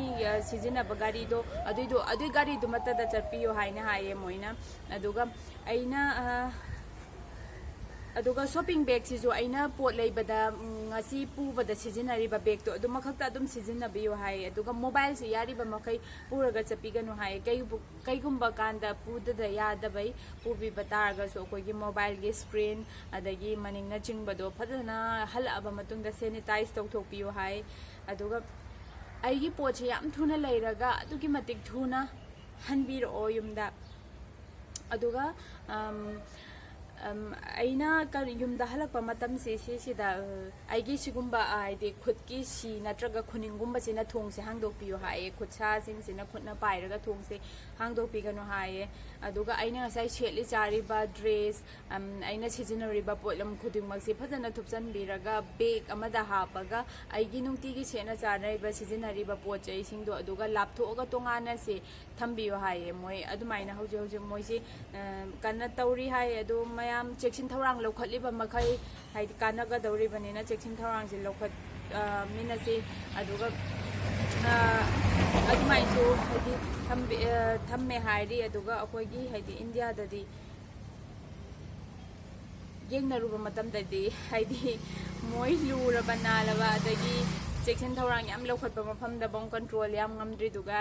ꯁꯤꯖꯤꯟꯅꯕ ꯒꯥꯔꯤꯗꯣ ꯑꯗꯨꯏꯗꯣ ꯑꯗꯨꯏ ꯒꯥꯔꯤꯗꯨꯃꯛꯇꯗ ꯆꯠꯄꯤꯌꯣ ꯍꯥꯏꯅ ꯍꯥꯏꯌꯦ ꯃꯣꯏꯅ꯫ ꯑꯗꯨꯒ ꯑꯩꯅ ꯑꯗꯨꯒ shopping bagꯁꯤꯁꯨ ꯑꯩꯅ ꯄꯣꯠ ꯂꯩꯕꯗ ꯉꯁꯤ ꯄꯨꯕꯗ ꯁꯤꯖꯤꯟꯅꯔꯤꯕ bagꯇꯣ ꯑꯗꯨꯃꯈꯛꯇ ꯑꯗꯨꯝ ꯁꯤꯖꯤꯟꯅꯕꯤꯌꯨ ꯍꯥꯏ꯫ ꯑꯗꯨꯒ mobileꯁꯤ ꯌꯥꯔꯤꯕ ꯃꯈꯩ ꯄꯨꯔꯒ ꯆꯠꯄꯤꯒꯅꯨ ꯍꯥꯏ꯫ ꯀꯩꯒꯨꯝꯕ ꯀꯥꯟꯗ ꯄꯨꯗꯗ ꯌꯥꯗꯕꯩ ꯄꯨꯕꯤꯕ ꯇꯥꯔꯒꯁꯨ ꯑꯩꯈꯣꯏꯒꯤ mobileꯒꯤ screen ꯑꯗꯒꯤ ꯃꯅꯤꯡꯅꯆꯤꯡꯕꯗꯣ ꯐꯖꯅ ꯍꯜꯂꯛꯑꯕ ꯃꯇꯨꯡꯗ sanitize ꯇꯧꯊꯣꯛꯄꯤꯌꯨ ꯍꯥꯏ꯫ ꯑꯗꯨꯒ ꯑꯩꯒꯤ ꯄꯣꯠꯁꯦ ꯌꯥꯝ ꯊꯨꯅ ꯂꯩꯔꯒ ꯑꯗꯨꯛꯀꯤ ꯃꯇꯤꯛ ꯊꯨꯅ ꯍꯟꯕꯤꯔꯛꯑꯣ ꯌꯨꯝꯗ꯫ ꯑꯗꯨꯒ ꯑꯩꯅ ꯌꯨꯝꯗ ꯍꯜꯂꯛꯄ ꯃꯇꯝꯁꯤ ꯁꯤꯁꯤꯗ ꯑꯩꯒꯤ ꯁꯤꯒꯨꯝꯕ ꯍꯥꯏꯗꯤ ꯈꯨꯠꯀꯤ ꯁꯤ ꯅꯠꯇ꯭ꯔꯒ ꯈꯨꯅꯤꯡꯒꯨꯝꯕꯁꯤꯅ ꯊꯣꯡꯁꯦ ꯍꯥꯡꯗꯣꯛꯄꯤꯌꯨ ꯍꯥꯏꯌꯦ꯫ ꯈꯨꯠꯁꯥꯁꯤꯡꯁꯤꯅ ꯈꯨꯠꯅ ꯄꯥꯏꯔꯒ ꯊꯣꯡꯁꯦ ꯍꯥꯡꯗꯣꯛꯄꯤꯒꯅꯨ ꯍꯥꯏꯌꯦ꯫ ꯑꯗꯨꯒ ꯑꯩꯅ ꯉꯁꯥꯏ ꯁꯦꯠꯂꯤ ꯆꯥꯔꯤꯕ dress, ꯑꯩꯅ ꯁꯤꯖꯤꯟꯅꯔꯤꯕ ꯄꯣꯠꯂꯝ ꯈꯨꯗꯤꯡꯃꯛꯁꯤ ꯐꯖꯅ ꯊꯨꯞꯆꯟꯕꯤꯔꯒ bag ꯑꯃꯗ ꯍꯥꯞꯄꯒ ꯑꯩꯒꯤ ꯅꯨꯡꯇꯤꯒꯤ ꯁꯦꯠꯅ ꯆꯥꯅꯔꯤꯕ ꯁꯤꯖꯤꯟꯅꯔꯤꯕ ꯄꯣꯠ ꯆꯩꯁꯤꯡꯗꯣ ꯑꯗꯨꯒ ꯂꯥꯞꯊꯣꯛꯑꯒ ꯇꯣꯉꯥꯟꯅ ꯁꯤ ꯊꯝꯕꯤꯌꯨ ꯍꯥꯏꯌꯦ꯫ ꯃꯣꯏ ꯑꯗꯨꯃꯥꯏꯅ ꯍꯧꯖꯤꯛ ꯍꯧꯖꯤꯛ ꯃꯣꯏꯁꯤ ꯀꯟꯅ ꯇꯧꯔꯤ ꯍꯥꯏ꯫ ꯑꯗꯨ ꯃꯌꯥꯝ ꯆꯦꯛꯁꯤꯟ ꯊꯧꯔꯥꯡ ꯂꯧꯈꯠꯂꯤꯕ ꯃꯈꯩ ꯍꯥꯏꯗꯤ ꯀꯥꯟꯅꯒꯗꯧꯔꯤꯕꯅꯤꯅ ꯆꯦꯛꯁꯤꯟ ꯊꯧꯔꯥꯡꯁꯤ ꯂꯧꯈꯠ ꯃꯤꯟꯅꯁꯤ꯫ ꯑꯗꯨꯒ ꯑꯗꯨꯃꯥꯏꯅꯁꯨ ꯍꯥꯏꯗꯤ ꯊꯝꯕꯤ- ꯑ, ꯊꯝꯃꯦ ꯍꯥꯏꯔꯤ꯫ ꯑꯗꯨꯒ ꯑꯩꯈꯣꯏꯒꯤ ꯍꯥꯏꯗꯤ ꯏꯟꯗꯤꯌꯥꯗꯗꯤ ꯌꯦꯡꯅꯔꯨꯕ ꯃꯇꯝꯗꯗꯤ ꯍꯥꯏꯗꯤ ꯃꯣꯏ ꯂꯨꯔꯕ ꯅꯥꯂꯕ ꯑꯗꯒꯤ ꯆꯦꯛꯁꯤꯟ ꯊꯧꯔꯥꯡ ꯌꯥꯝ ꯂꯧꯈꯠꯄ ꯃꯐꯝꯗ ꯕꯣꯝ ꯀꯟꯇ꯭ꯔꯣꯜ ꯌꯥꯝ ꯉꯝꯗ꯭ꯔꯤꯗꯨꯒ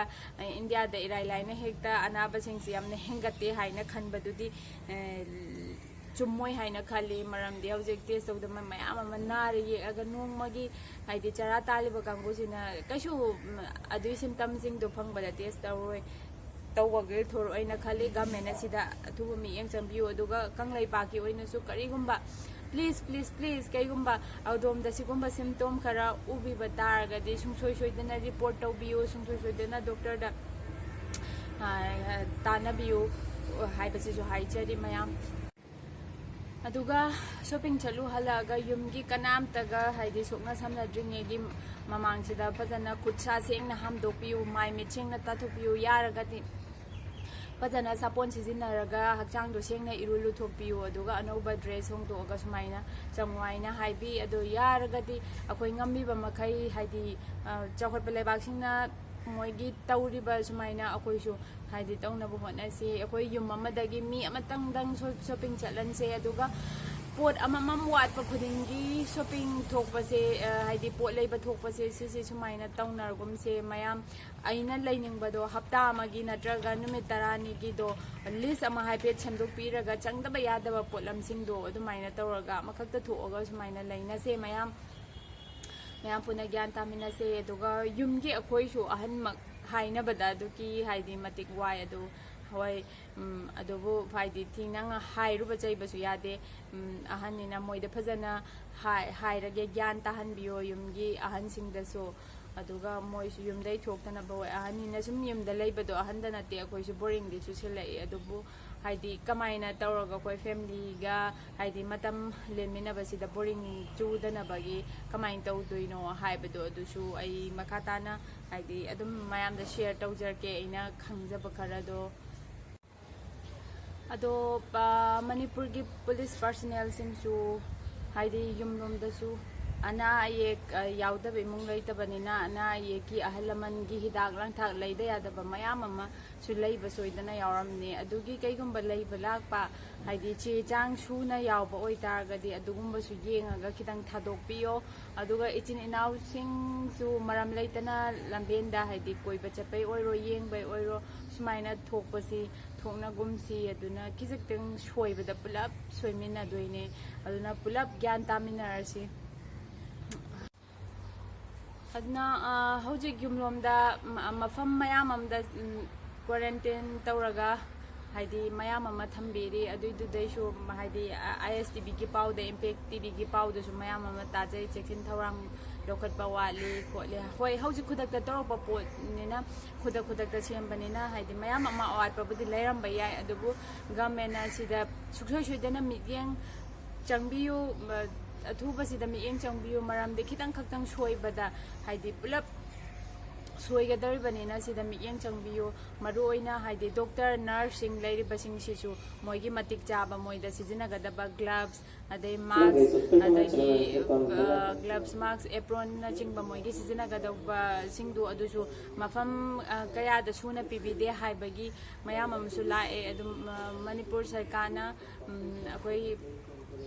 ꯏꯟꯗꯤꯌꯥꯗ ꯏꯔꯥꯏ ꯂꯥꯏꯅ ꯍꯦꯛꯇ ꯑꯅꯥꯕꯁꯤꯡꯁꯤ ꯌꯥꯝꯅ ꯍꯦꯟꯒꯠꯇꯦ ꯍꯥꯏꯅ ꯈꯟꯕꯗꯨꯗꯤ ꯑ, ꯆꯨꯝꯃꯣꯏ ꯍꯥꯏꯅ ꯈꯜꯂꯤ꯫ ꯃꯔꯝꯗꯤ ꯍꯧꯖꯤꯛ ꯇꯦꯁ ꯇꯧꯗꯕ ꯃꯌꯥꯝ ꯑꯃ ꯅꯥꯔ ꯌꯦꯛꯑꯒ ꯅꯣꯡꯃꯒꯤ ꯍꯥꯏꯗꯤ ꯆꯔꯥ ꯇꯥꯜꯂꯤꯕ ꯀꯥꯡꯕꯨꯁꯤꯅ ꯀꯩꯁꯨ ꯎꯝ, ꯑꯗꯨꯒꯤ ꯁꯤꯝꯇꯝꯁꯤꯡꯗꯣ ꯐꯪꯕꯗ ꯇꯦꯁ ꯇꯧꯔꯣꯏ ꯇꯧꯕꯒꯤ ꯊꯣꯔꯛꯑꯣꯏꯅ ꯈꯜꯂꯤ꯫ ꯒꯃꯦꯟꯅ ꯁꯤꯗ ꯑꯊꯨꯕ ꯃꯤꯠꯌꯦꯡ ꯆꯪꯕꯤꯌꯨ꯫ ꯑꯗꯨꯒ ꯀꯪꯂꯩꯄꯥꯛꯀꯤ ꯑꯣꯏꯅꯁꯨ ꯀꯔꯤꯒꯨꯝꯕ please please please ꯀꯩꯒꯨꯝꯕ ꯑꯗꯣꯝꯗ ꯁꯤꯒꯨꯝꯕ ꯁꯤꯝꯇꯣꯝ ꯈꯔ ꯎꯕꯤꯕ ꯇꯥꯔꯒꯗꯤ ꯁꯨꯡꯁꯣꯏ ꯁꯣꯏꯗꯅ ꯔꯤꯄꯣꯔꯠ ꯇꯧꯕꯤꯌꯨ꯫ ꯁꯨꯡꯁꯣꯏ ꯁꯣꯏꯗꯅ ꯗꯣꯛꯇꯔꯗ ꯑ, ꯇꯥꯟꯅꯕꯤꯌꯨ ꯍꯥꯏꯕꯁꯤꯁꯨ ꯍꯥꯏꯖꯔꯤ ꯃꯌꯥꯝ꯫ ꯑꯗꯨꯒ ꯁꯣꯄꯤꯡ ꯆꯠꯂꯨ ꯍꯜꯂꯛꯑꯒ ꯌꯨꯝꯒꯤ ꯀꯅꯥꯝꯇꯒ ꯍꯥꯏꯗꯤ ꯁꯣꯛꯅ ꯁꯝꯅꯗ꯭ꯔꯤꯉꯩꯒꯤ ꯃꯃꯥꯡꯁꯤꯗ ꯐꯖꯅ ꯈꯨꯠ ꯁꯥ ꯁꯦꯡꯅ ꯍꯥꯝꯗꯣꯛꯄꯤꯌꯨ꯫ ꯃꯥꯏ ꯃꯤꯠ ꯁꯦꯡꯅ ꯇꯥꯊꯣꯛꯄꯤꯌꯨ꯫ ꯌꯥꯔꯒꯗꯤ ꯐꯖꯅ ꯁꯥꯄꯣꯟ ꯁꯤꯖꯤꯟꯅꯔꯒ ꯍꯛꯆꯥꯡꯗꯣ ꯁꯦꯡꯅ ꯏꯔꯨ ꯂꯨꯊꯣꯛꯄꯤꯌꯨ꯫ ꯑꯗꯨꯒ ꯑꯅꯧꯕ ꯗ꯭ꯔꯦꯁ ꯍꯣꯡꯗꯣꯛꯑꯒ ꯁꯨꯃꯥꯏꯅ ꯆꯪꯉꯨ ꯍꯥꯏꯅ ꯍꯥꯏꯕꯤ꯫ ꯑꯗꯣ ꯌꯥꯔꯒꯗꯤ ꯑꯩꯈꯣꯏ ꯉꯝꯃꯤꯕ ꯃꯈꯩ ꯍꯥꯏꯗꯤ ꯑ, ꯆꯥꯎꯈꯠꯄ ꯂꯩꯕꯥꯛꯁꯤꯡꯅ ꯃꯣꯏꯒꯤ ꯇꯧꯔꯤꯕ ꯁꯨꯃꯥꯏꯅ ꯑꯩꯈꯣꯏꯁꯨ ꯍꯥꯏꯗꯤ ꯇꯧꯅꯕ ꯍꯣꯠꯅꯁꯤ꯫ ꯑꯩꯈꯣꯏ ꯌꯨꯝ ꯑꯃꯗꯒꯤ ꯃꯤ ꯑꯃꯇꯪꯗꯪ ꯁꯣ- ꯁꯣꯄꯤꯡ ꯆꯠꯍꯟꯁꯦ꯫ ꯑꯗꯨꯒ ꯄꯣꯠ ꯑꯃꯃꯝ ꯋꯥꯠꯄ ꯈꯨꯗꯤꯡꯒꯤ ꯁꯣꯄꯤꯡ ꯊꯣꯛꯄꯁꯦ, ꯑ, ꯍꯥꯏꯗꯤ ꯄꯣꯠ ꯂꯩꯕ ꯊꯣꯛꯄꯁꯦ, ꯁꯤꯁꯦ ꯁꯨꯃꯥꯏꯅ ꯇꯧꯅꯔꯒꯨꯝꯁꯦ꯫ ꯃꯌꯥꯝ ꯑꯩꯅ ꯂꯩꯅꯤꯡꯕꯗꯣ ꯍꯞꯇꯥ ꯑꯃꯒꯤ ꯅꯠꯇ꯭ꯔꯒ ꯅꯨꯃꯤꯠ ꯇꯔꯥꯅꯤꯒꯤꯗꯣ ꯂꯤꯁ ꯑꯃ ꯍꯥꯏꯐꯦꯠ ꯁꯦꯝꯗꯣꯛꯄꯤꯔꯒ ꯆꯪꯗꯕ ꯌꯥꯗꯕ ꯄꯣꯠꯂꯝꯁꯤꯡꯗꯣ ꯑꯗꯨꯃꯥꯏꯅ ꯇꯧꯔꯒ ꯑꯃꯈꯛꯇ ꯊꯣꯛꯑꯒ ꯁꯨꯃꯥꯏꯅ ꯂꯩꯅꯁꯦ꯫ ꯃꯌꯥꯝ ꯃꯌꯥꯝ ꯄꯨꯟꯅ ꯒ꯭ꯌꯥꯟ ꯇꯥꯃꯤꯟꯅꯁꯦ꯫ ꯑꯗꯨꯒ ꯌꯨꯝꯒꯤ ꯑꯩꯈꯣꯏꯁꯨ ꯑꯍꯟꯃꯛ ꯍꯥꯏꯅꯕꯗ ꯑꯗꯨꯒꯤ ꯍꯥꯏꯗꯤ ꯃꯇꯤꯛ ꯋꯥꯏ꯫ ꯑꯗꯨ ꯍꯣꯏ, ꯎꯝ, ꯑꯗꯨꯕꯨ ꯍꯥꯏꯗꯤ ꯊꯤꯅ ꯉ- ꯍꯥꯏꯔꯨꯕ ꯆꯩꯕꯁꯨ ꯌꯥꯗꯦ꯫ ꯎꯝ, ꯑꯍꯟꯅꯤꯅ ꯃꯣꯏꯗ ꯐꯖꯅ ꯍꯥꯏ- ꯍꯥꯏꯔꯒꯦ, ꯒ꯭ꯌꯥꯟ ꯇꯥꯍꯟꯕꯤꯌꯣ ꯌꯨꯝꯒꯤ ꯑꯍꯟꯁꯤꯡꯗꯁꯨ꯫ ꯑꯗꯨꯒ ꯃꯣꯏꯁꯨ ꯌꯨꯝꯗꯩ ꯊꯣꯛꯇꯅꯕ ꯍꯣꯏ, ꯑꯍꯟꯅꯤꯅ ꯁꯨꯝ ꯌꯨꯝꯗ ꯂꯩꯕꯗꯣ ꯑꯍꯟꯗ ꯅꯠꯇꯦ, ꯑꯩꯈꯣꯏꯁꯨ ꯕꯣꯔꯤꯡꯗꯤ ꯆꯨꯁꯤꯜꯂꯛꯏ꯫ ꯑꯗꯨꯕꯨ ꯍꯥꯏꯗꯤ ꯀꯃꯥꯏꯅ ꯇꯧꯔꯒ ꯑꯩꯈꯣꯏ ꯐꯦꯃꯤꯂꯤꯒ ꯍꯥꯏꯗꯤ ꯃꯇꯝ ꯂꯦꯟꯃꯤꯟꯅꯕꯁꯤꯗ ꯕꯣꯔꯤꯡ ꯆꯨꯗꯅꯕꯒꯤ ꯀꯃꯥꯏꯅ ꯇꯧꯗꯣꯏꯅꯣ ꯍꯥꯏꯕꯗꯣ ꯑꯗꯨꯁꯨ ꯑꯩ ꯃꯈꯥ ꯇꯥꯅ ꯍꯥꯏꯗꯤ ꯑꯗꯨꯝ ꯃꯌꯥꯝꯗ ꯁꯤꯌꯔ ꯇꯧꯖꯔꯛꯀꯦ ꯑꯩꯅ ꯈꯪꯖꯕ ꯈꯔꯗꯣ꯫ ꯑꯗꯣ ꯄ- ꯃꯅꯤꯄꯨꯔꯒꯤ ꯄꯨꯂꯤꯁ ꯄꯥꯔꯁꯅꯦꯜꯁꯤꯡꯁꯨ ꯍꯥꯏꯗꯤ ꯌꯨꯝꯂꯣꯝꯗꯁꯨ ꯑꯅꯥ ꯑꯌꯦꯛ ꯑ, ꯌꯥꯎꯗꯕ ꯏꯃꯨꯡ ꯂꯩꯇꯕꯅꯤꯅ, ꯑꯅꯥ ꯑꯌꯦꯛꯀꯤ ꯑꯍꯜ ꯂꯃꯟꯒꯤ ꯍꯤꯗꯥꯛ ꯂꯥꯡꯊꯛ ꯂꯩꯗ ꯌꯥꯗꯕ ꯃꯌꯥꯝ ꯑꯃꯁꯨ ꯂꯩꯕ ꯁꯣꯏꯗꯅ ꯌꯥꯎꯔꯝꯅꯤ꯫ ꯑꯗꯨꯒꯤ ꯀꯩꯒꯨꯝꯕ ꯂꯩꯕ ꯂꯥꯛꯄ, ꯍꯥꯏꯗꯤ ꯆꯦ ꯆꯥꯡ ꯁꯨꯅ ꯌꯥꯎꯕ ꯑꯣꯏꯇꯥꯔꯒꯗꯤ, ꯑꯗꯨꯒꯨꯝꯕꯁꯨ ꯌꯦꯡꯉꯒ ꯈꯤꯇꯪ ꯊꯥꯗꯣꯛꯄꯤꯌꯣ꯫ ꯑꯗꯨꯒ ꯏꯆꯤꯟ ꯏꯅꯥꯎꯁꯤꯡꯁꯨ ꯃꯔꯝ ꯂꯩꯇꯅ ꯂꯝꯕꯦꯟꯗ, ꯍꯥꯏꯗꯤ ꯀꯣꯏꯕ ꯆꯠꯄꯩ ꯑꯣꯏꯔꯣ, ꯌꯦꯡꯕꯩ ꯑꯣꯏꯔꯣ, ꯁꯨꯃꯥꯏꯅ ꯊꯣꯛꯄꯁꯤ ꯊꯣꯛꯅꯒꯨꯝꯁꯤ꯫ ꯑꯗꯨꯅ ꯈꯤꯖꯤꯛꯇꯪ ꯁꯣꯏꯕꯗ ꯄꯨꯂꯞ ꯁꯣꯏꯃꯤꯟꯅꯗꯣꯏꯅꯦ꯫ ꯑꯗꯨꯅ ꯄꯨꯂꯞ ꯒ꯭ꯌꯥꯟ ꯇꯥꯃꯤꯟꯅꯔꯁꯤ꯫ ꯑꯗꯨꯅ ꯑ, ꯍꯧꯖꯤꯛ ꯌꯨꯝꯂꯣꯝꯗ ꯃ- ꯃꯐꯝ ꯃꯌꯥꯝ ꯑꯃꯗ, ꯎꯝ, quarantine ꯇꯧꯔꯒ, ꯍꯥꯏꯗꯤ ꯃꯌꯥꯝ ꯑꯃ ꯊꯝꯕꯤꯔꯤ꯫ ꯑꯗꯨꯏꯗꯨꯗꯩꯁꯨ, ꯍꯥꯏꯗꯤ, ISTVꯒꯤ ꯄꯥꯎꯗ, Impact TVꯒꯤ ꯄꯥꯎꯗꯁꯨ ꯃꯌꯥꯝ ꯑꯃ ꯇꯥꯖꯩ, ꯆꯦꯛꯁꯤꯟ ꯊꯧꯔꯥꯡ ꯂꯧꯈꯠꯄ ꯋꯥꯠꯂꯤ ꯈꯣꯠꯂꯤ꯫ ꯍꯣꯏ, ꯍꯧꯖꯤꯛ ꯈꯨꯗꯛꯇ ꯇꯧꯔꯛꯄ ꯄꯣꯠꯅꯤꯅ, ꯈꯨꯗꯛ ꯈꯨꯗꯛꯇ ꯁꯦꯝꯕꯅꯤꯅ, ꯍꯥꯏꯗꯤ ꯃꯌꯥꯝ ꯑꯃ ꯑꯋꯥꯠꯄꯕꯨꯗꯤ ꯂꯩꯔꯝꯕ ꯌꯥꯏ, ꯑꯗꯨꯕꯨ governmentꯅ ꯁꯤꯗ ꯁꯨꯡꯁꯣꯏ ꯁꯣꯏꯗꯅ ꯃꯤꯠꯌꯦꯡ ꯆꯪꯕꯤꯌꯨ, ꯃ- ꯑꯊꯨꯕꯁꯤꯗ ꯃꯤꯠꯌꯦꯡ ꯆꯪꯕꯤꯌꯨ꯫ ꯃꯔꯝꯗꯤ ꯈꯤꯇꯪ ꯈꯛꯇꯪ ꯁꯣꯏꯕꯗ, ꯍꯥꯏꯗꯤ ꯄꯨꯂꯞ ꯁꯣꯏꯒꯗꯧꯔꯤꯕꯅꯤꯅ, ꯁꯤꯗ ꯃꯤꯠꯌꯦꯡ ꯆꯪꯕꯤꯌꯨ꯫ ꯃꯔꯨꯑꯣꯏꯅ, ꯍꯥꯏꯗꯤ doctor, nurseꯁꯤꯡ ꯂꯩꯔꯤꯕꯁꯤꯡꯁꯤꯁꯨ ꯃꯣꯏꯒꯤ ꯃꯇꯤꯛ ꯆꯥꯕ, ꯃꯣꯏꯗ ꯁꯤꯖꯤꯟꯅꯒꯗꯕ gloves, ꯑꯗꯩ mask, ꯑꯗꯒꯤ, ꯑ, gloves, mask, apronꯅꯆꯤꯡꯕ ꯃꯣꯏꯒꯤ ꯁꯤꯖꯤꯟꯅꯒꯗꯧꯕꯁꯤꯡꯗꯨ ꯑꯗꯨꯁꯨ ꯃꯐꯝ, ꯑ, ꯀꯌꯥꯗ ꯁꯨꯅ ꯄꯤꯕꯤꯗꯦ ꯍꯥꯏꯕꯒꯤ ꯃꯌꯥꯝ ꯑꯃꯁꯨ ꯂꯥꯛꯑꯦ꯫ ꯑꯗꯨꯝ, ꯑ, ꯃꯅꯤꯄꯨꯔ ꯁꯔꯀꯥꯔꯅ, ꯎꯝ, ꯑꯩꯈꯣꯏ,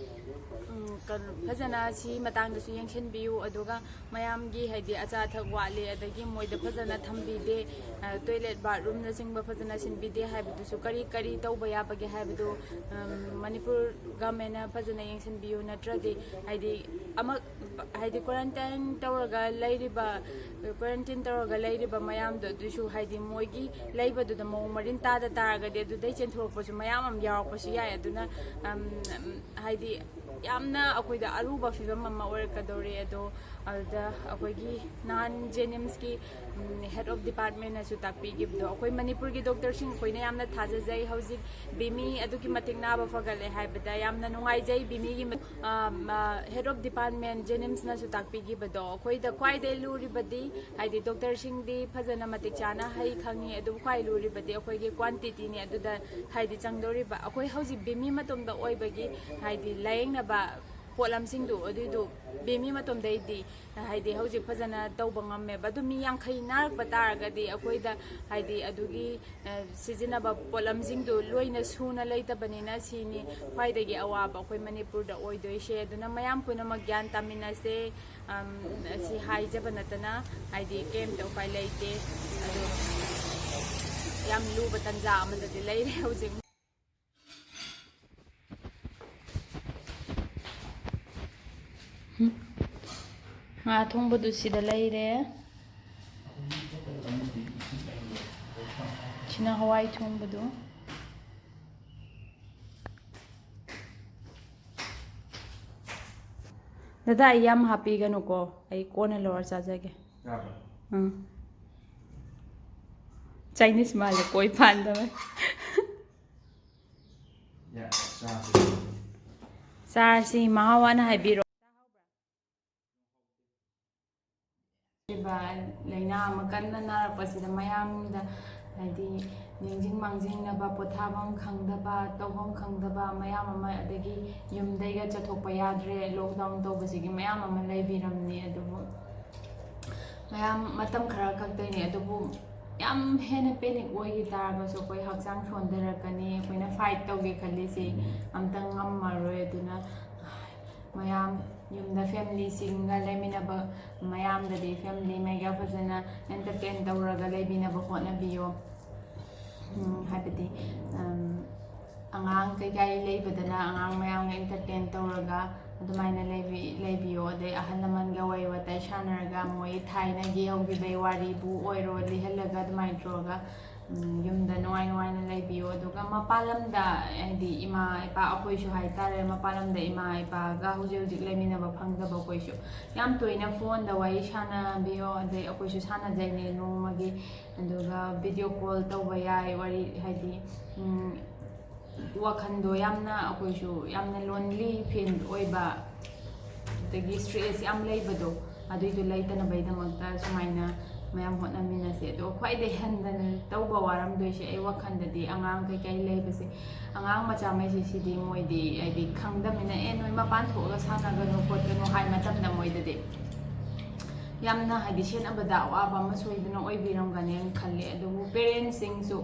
ꯎꯝ, ꯀꯩꯅꯣ, ꯐꯖꯅ ꯁꯤ ꯃꯇꯥꯡꯗꯁꯨ ꯌꯦꯡꯁꯤꯟꯕꯤꯌꯨ꯫ ꯑꯗꯨꯒ ꯃꯌꯥꯝꯒꯤ, ꯍꯥꯏꯗꯤ, ꯑꯆꯥ ꯑꯊꯛ ꯋꯥꯠꯂꯤ, ꯑꯗꯒꯤ ꯃꯣꯏꯗ ꯐꯖꯅ ꯊꯝꯕꯤꯗꯦ, ꯑ, toilet, bathroomꯅꯆꯤꯡꯕ ꯐꯖꯅ ꯁꯤꯟꯕꯤꯗꯦ ꯍꯥꯏꯕꯗꯨꯁꯨ, ꯀꯔꯤ ꯀꯔꯤ ꯇꯧꯕ ꯌꯥꯕꯒꯦ ꯍꯥꯏꯕꯗꯨ, ꯎꯝ, ꯃꯅꯤꯄꯨꯔ governmentꯅ ꯐꯖꯅ ꯌꯦꯡꯁꯤꯟꯕꯤꯌꯨ꯫ ꯅꯠꯇ꯭ꯔꯗꯤ, ꯍꯥꯏꯗꯤ, ꯑꯃ ꯍꯥꯏꯗꯤ quarantine ꯇꯧꯔꯒ ꯂꯩꯔꯤꯕ, quarantine ꯇꯧꯔꯒ ꯂꯩꯔꯤꯕ ꯃꯌꯥꯝꯗꯣ, ꯑꯗꯨꯁꯨ, ꯍꯥꯏꯗꯤ, ꯃꯣꯏꯒꯤ ꯂꯩꯕꯗꯨꯗ ꯃꯑꯣꯡ ꯃꯔꯤꯟ ꯇꯥꯗ ꯇꯥꯔꯒꯗꯤ, ꯑꯗꯨꯗꯩ ꯆꯦꯟꯊꯣꯔꯛꯄꯁꯨ ꯃꯌꯥꯝ ꯑꯃ ꯌꯥꯎꯔꯛꯄꯁꯨ ꯌꯥꯏ꯫ ꯑꯗꯨꯅ, ꯑꯝ, ꯍꯥꯏꯗꯤ, ꯌꯥꯝꯅ ꯑꯩꯈꯣꯏꯗ ꯑꯔꯨꯕ ꯐꯤꯕꯝ ꯑꯃ ꯑꯣꯏꯔꯛꯀꯗꯧꯔꯦ꯫ ꯑꯗꯣ ꯑꯗꯨꯗ ꯑꯩꯈꯣꯏꯒꯤ ꯅꯍꯥꯟ JNIMSꯀꯤ, ꯎꯝ, head of departmentꯅꯁꯨ ꯇꯥꯛꯄꯤꯈꯤꯕꯗꯣ, ꯑꯩꯈꯣꯏ ꯃꯅꯤꯄꯨꯔꯒꯤ doctorꯁꯤꯡ ꯑꯩꯈꯣꯏꯅ ꯌꯥꯝꯅ ꯊꯥꯖꯖꯩ꯫ ꯍꯧꯖꯤꯛ ꯕꯤꯃꯤ ꯑꯗꯨꯛꯀꯤ ꯃꯇꯤꯛ ꯅꯥꯕ ꯐꯒꯠꯂꯦ ꯍꯥꯏꯕꯗ ꯌꯥꯝꯅ ꯅꯨꯡꯉꯥꯏꯖꯩ꯫ ꯕꯤꯃꯤꯒꯤ ꯃ-, ꯑ, ꯃ-, head of department JNIMSꯅꯁꯨ ꯇꯥꯛꯄꯤꯈꯤꯕꯗꯣ, ꯑꯩꯈꯣꯏꯗ ꯈ꯭ꯋꯥꯏꯗꯩ ꯂꯨꯔꯤꯕꯗꯤ, ꯍꯥꯏꯗꯤ, doctorꯁꯤꯡꯗꯤ ꯐꯖꯅ ꯃꯇꯤꯛ ꯆꯥꯅ ꯍꯩ ꯈꯪꯉꯤ, ꯑꯗꯨꯕꯨ ꯈ꯭ꯋꯥꯏ ꯂꯨꯔꯤꯕꯗꯤ ꯑꯩꯈꯣꯏꯒꯤ quantityꯅꯤ꯫ ꯑꯗꯨꯗ, ꯍꯥꯏꯗꯤ, ꯆꯪꯗꯧꯔꯤꯕ, ꯑꯩꯈꯣꯏ ꯍꯧꯖꯤꯛ ꯕꯤꯃꯤ ꯃꯇꯣꯝꯗ ꯑꯣꯏꯕꯒꯤ, ꯍꯥꯏꯗꯤ, ꯂꯥꯌꯦꯡꯅꯕ ꯄꯣꯠꯂꯝꯁꯤꯡꯗꯨ ꯑꯗꯨꯏꯗꯨ ꯕꯦꯝꯃꯤ ꯃꯇꯣꯝꯗꯩꯗꯤ ꯍꯥꯏꯗꯤ ꯍꯧꯖꯤꯛ ꯐꯖꯅ ꯇꯧꯕ ꯉꯝꯃꯦꯕ꯫ ꯑꯗꯨ ꯃꯤ ꯌꯥꯡꯈꯩ ꯅꯥꯔꯛꯄ ꯇꯥꯔꯒꯗꯤ ꯑꯩꯈꯣꯏꯗ ꯍꯥꯏꯗꯤ ꯑꯗꯨꯒꯤ, ꯑ, ꯁꯤꯖꯤꯟꯅꯕ ꯄꯣꯠꯂꯝꯁꯤꯡꯗꯨ ꯂꯣꯏꯅ ꯁꯨꯅ ꯂꯩꯇꯕꯅꯤꯅ ꯁꯤꯅꯤ ꯈ꯭ꯋꯥꯏꯗꯒꯤ ꯑꯋꯥꯕ ꯑꯩꯈꯣꯏ ꯃꯅꯤꯄꯨꯔꯗ ꯑꯣꯏꯗꯣꯏꯁꯦ꯫ ꯑꯗꯨꯅ ꯃꯌꯥꯝ ꯄꯨꯝꯅꯃꯛ ꯒ꯭ꯌꯥꯟ ꯇꯥꯃꯤꯟꯅꯁꯦ꯫ ꯑꯝ, ꯑꯁꯤ ꯍꯥꯏꯖꯕ ꯅꯠꯇꯅ ꯍꯥꯏꯗꯤ ꯀꯩꯝꯇ ꯎꯄꯥꯏ ꯂꯩꯇꯦ꯫ ꯑꯗꯣ ꯌꯥꯝ ꯂꯨꯕ ꯇꯟꯖꯥ ꯑꯃꯗꯗꯤ ꯂꯩꯔꯦ ꯍꯧꯖꯤꯛ꯫ ꯉꯥ ꯊꯣꯡꯕꯗꯨ ꯁꯤꯗ ꯂꯩꯔꯦ꯫ ꯁꯤꯅ ꯍꯋꯥꯏ ꯊꯣꯡꯕꯗꯨ꯫ ꯗꯗꯥ, ꯑꯩ ꯌꯥꯝ ꯍꯥꯞꯄꯤꯒꯅꯨꯀꯣ, ꯑꯩ ꯀꯣꯟꯅ ꯂꯧꯔ ꯆꯥꯖꯒꯦ꯫ ꯌꯥꯕ꯭ꯔꯥ? ꯑꯥ꯫ ꯆꯥꯏꯅꯤꯁ ꯃꯥꯜꯂꯦ, ꯀꯣꯏ ꯄꯥꯟꯗꯕꯩ꯫ ꯌꯥ, ꯆꯥꯁꯤ꯫ ꯆꯥꯔꯁꯤ, ꯃꯍꯥꯎ ꯋꯥꯅ ꯍꯥꯏꯕꯤꯔꯣ꯫ ꯂꯥꯏꯅꯥ ꯑꯃ ꯀꯟꯅ ꯅꯥꯔꯛꯄꯁꯤꯗ ꯃꯌꯥꯝꯗ ꯍꯥꯏꯗꯤ ꯅꯤꯡꯁꯤꯡ ꯃꯥꯡꯖꯤꯡꯅꯕ, ꯄꯣꯊꯥꯐꯝ ꯈꯪꯗꯕ, ꯇꯧꯐꯝ ꯈꯪꯗꯕ ꯃꯌꯥꯝ ꯑꯃ, ꯑꯗꯒꯤ ꯌꯨꯝꯗꯩꯒ ꯆꯠꯊꯣꯛꯄ ꯌꯥꯗ꯭ꯔꯦ, ꯂꯣꯛꯗꯥꯎꯟ ꯇꯧꯕꯁꯤꯒꯤ ꯃꯌꯥꯝ ꯑꯃ ꯂꯩꯕꯤꯔꯝꯅꯤ꯫ ꯑꯗꯨꯕꯨ ꯃꯌꯥꯝ ꯃꯇꯝ ꯈꯔ ꯈꯛꯇꯅꯤ, ꯑꯗꯨꯕꯨ ꯌꯥꯝ ꯍꯦꯟꯅ ꯄꯦꯅꯤꯛ ꯑꯣꯏꯈꯤ ꯇꯥꯔꯒꯁꯨ ꯑꯩꯈꯣꯏ ꯍꯛꯆꯥꯡ ꯁꯣꯟꯊꯔꯛꯀꯅꯤ꯫ ꯑꯩꯈꯣꯏꯅ ꯐꯥꯏꯠ ꯇꯧꯒꯦ ꯈꯜꯂꯤꯁꯤ ꯑꯝꯇ ꯉꯝꯃꯔꯣꯏ꯫ ꯑꯗꯨꯅ ꯃꯌꯥꯝ ꯌꯨꯝꯗ ꯐꯦꯃꯤꯂꯤꯁꯤꯡꯒ ꯂꯩꯃꯤꯟꯅꯕ ꯃꯌꯥꯝꯗꯗꯤ ꯐꯦꯃꯤꯂꯤꯉꯩꯒ ꯐꯖꯅ ꯑꯦꯟꯇꯔꯇꯦꯟ ꯇꯧꯔꯒ ꯂꯩꯃꯤꯟꯅꯕ ꯍꯣꯠꯅꯕꯤꯌꯣ꯫ ꯎꯝ, ꯍꯥꯏꯕꯗꯤ, ꯎꯝ, ꯑꯉꯥꯡ ꯀꯩꯀꯥꯏ ꯂꯩꯕꯗꯅ ꯑꯉꯥꯡ ꯃꯌꯥꯝꯒ ꯑꯦꯟꯇꯔꯇꯦꯟ ꯇꯧꯔꯒ ꯑꯗꯨꯃꯥꯏꯅ ꯂꯩꯕꯤ-, ꯂꯩꯕꯤꯌꯣ꯫ ꯑꯗꯩ ꯑꯍꯜ ꯂꯃꯟꯒ ꯋꯥꯔꯤ ꯋꯥꯇꯥꯏ ꯁꯥꯟꯅꯔꯒ ꯃꯣꯏ ꯊꯥꯏꯅꯒꯤ ꯍꯧꯈꯤꯕꯩ ꯋꯥꯔꯤꯕꯨ ꯑꯣꯏꯔꯣ ꯂꯤꯍꯜꯂꯒ ꯑꯗꯨꯃꯥꯏꯅ ꯇꯧꯔꯒ, ꯎꯝ, ꯌꯨꯝꯗ ꯅꯨꯡꯉꯥꯏ ꯅꯨꯡꯉꯥꯏꯅ ꯂꯩꯕꯤꯌꯣ꯫ ꯑꯗꯨꯒ ꯃꯄꯥꯟ ꯂꯝꯗ ꯍꯥꯏꯗꯤ ꯏꯃꯥ ꯏꯄꯥ ꯑꯩꯈꯣꯏꯁꯨ ꯍꯥꯏꯇꯥꯔꯦ, ꯃꯄꯥꯟ ꯂꯝꯗ ꯏꯃꯥ ꯏꯄꯥꯒ ꯍꯧꯖꯤꯛ ꯍꯧꯖꯤꯛ ꯂꯩꯃꯤꯟꯅꯕ ꯐꯪꯗꯕ ꯑꯩꯈꯣꯏꯁꯨ ꯌꯥꯝ ꯇꯣꯏꯅ ꯐꯣꯟꯗ ꯋꯥꯔꯤ ꯁꯥꯟꯅꯕꯤꯌꯣ꯫ ꯑꯗꯩ ꯑꯩꯈꯣꯏꯁꯨ ꯁꯥꯟꯅꯖꯩꯅꯦ ꯅꯣꯡꯃꯒꯤ, ꯑꯗꯨꯒ ꯚꯤꯗꯤꯑꯣ ꯀꯣꯜ ꯇꯧꯕ ꯌꯥꯏ꯫ ꯋꯥꯔꯤ ꯍꯥꯏꯗꯤ, ꯎꯝ, ꯋꯥꯈꯜꯗꯣ ꯌꯥꯝꯅ, ꯑꯩꯈꯣꯏꯁꯨ ꯌꯥꯝꯅ ꯂꯣꯟꯂꯤ ꯐꯤꯜ ꯑꯣꯏꯕ, ꯑꯗꯒꯤ ꯁ꯭ꯇ꯭ꯔꯦꯁ ꯌꯥꯝ ꯂꯩꯕꯗꯣ, ꯑꯗꯨꯏꯗꯣ ꯂꯩꯇꯅꯕꯒꯤꯗꯃꯛꯇ ꯁꯨꯃꯥꯏꯅ ꯃꯌꯥꯝ ꯍꯣꯠꯅꯃꯤꯟꯅꯁꯦ꯫ ꯑꯗꯣ ꯈ꯭ꯋꯥꯏꯗꯩ ꯍꯦꯟꯗꯟ ꯇꯧꯕ ꯋꯥꯔꯝꯗꯣꯏꯁꯦ ꯑꯩ ꯋꯥꯈꯜꯗꯗꯤ ꯑꯉꯥꯡ ꯀꯩꯀꯩ ꯂꯩꯕꯁꯦ, ꯑꯉꯥꯡ ꯃꯆꯥꯉꯩꯁꯤ ꯁꯤꯗꯤ ꯃꯣꯏꯗꯤ ꯍꯥꯏꯗꯤ ꯈꯪꯗꯃꯤꯅ "ꯑꯦ, ꯅꯣꯏ ꯃꯄꯥꯟ ꯊꯣꯛꯑꯒ ꯁꯥꯟꯅꯒꯅꯨ ꯈꯣꯠꯀꯅꯨ" ꯍꯥꯏ ꯃꯇꯝꯗ ꯃꯣꯏꯗꯗꯤ ꯌꯥꯝꯅ ꯍꯥꯏꯗꯤ ꯁꯦꯟꯅꯕꯗ ꯑꯋꯥꯕ ꯑꯃ ꯁꯣꯏꯗꯅ ꯑꯣꯏꯕꯤꯔꯝꯒꯅꯦꯅ ꯈꯜꯂꯦ꯫ ꯑꯗꯨꯕꯨ parents ꯁꯤꯡꯁꯨ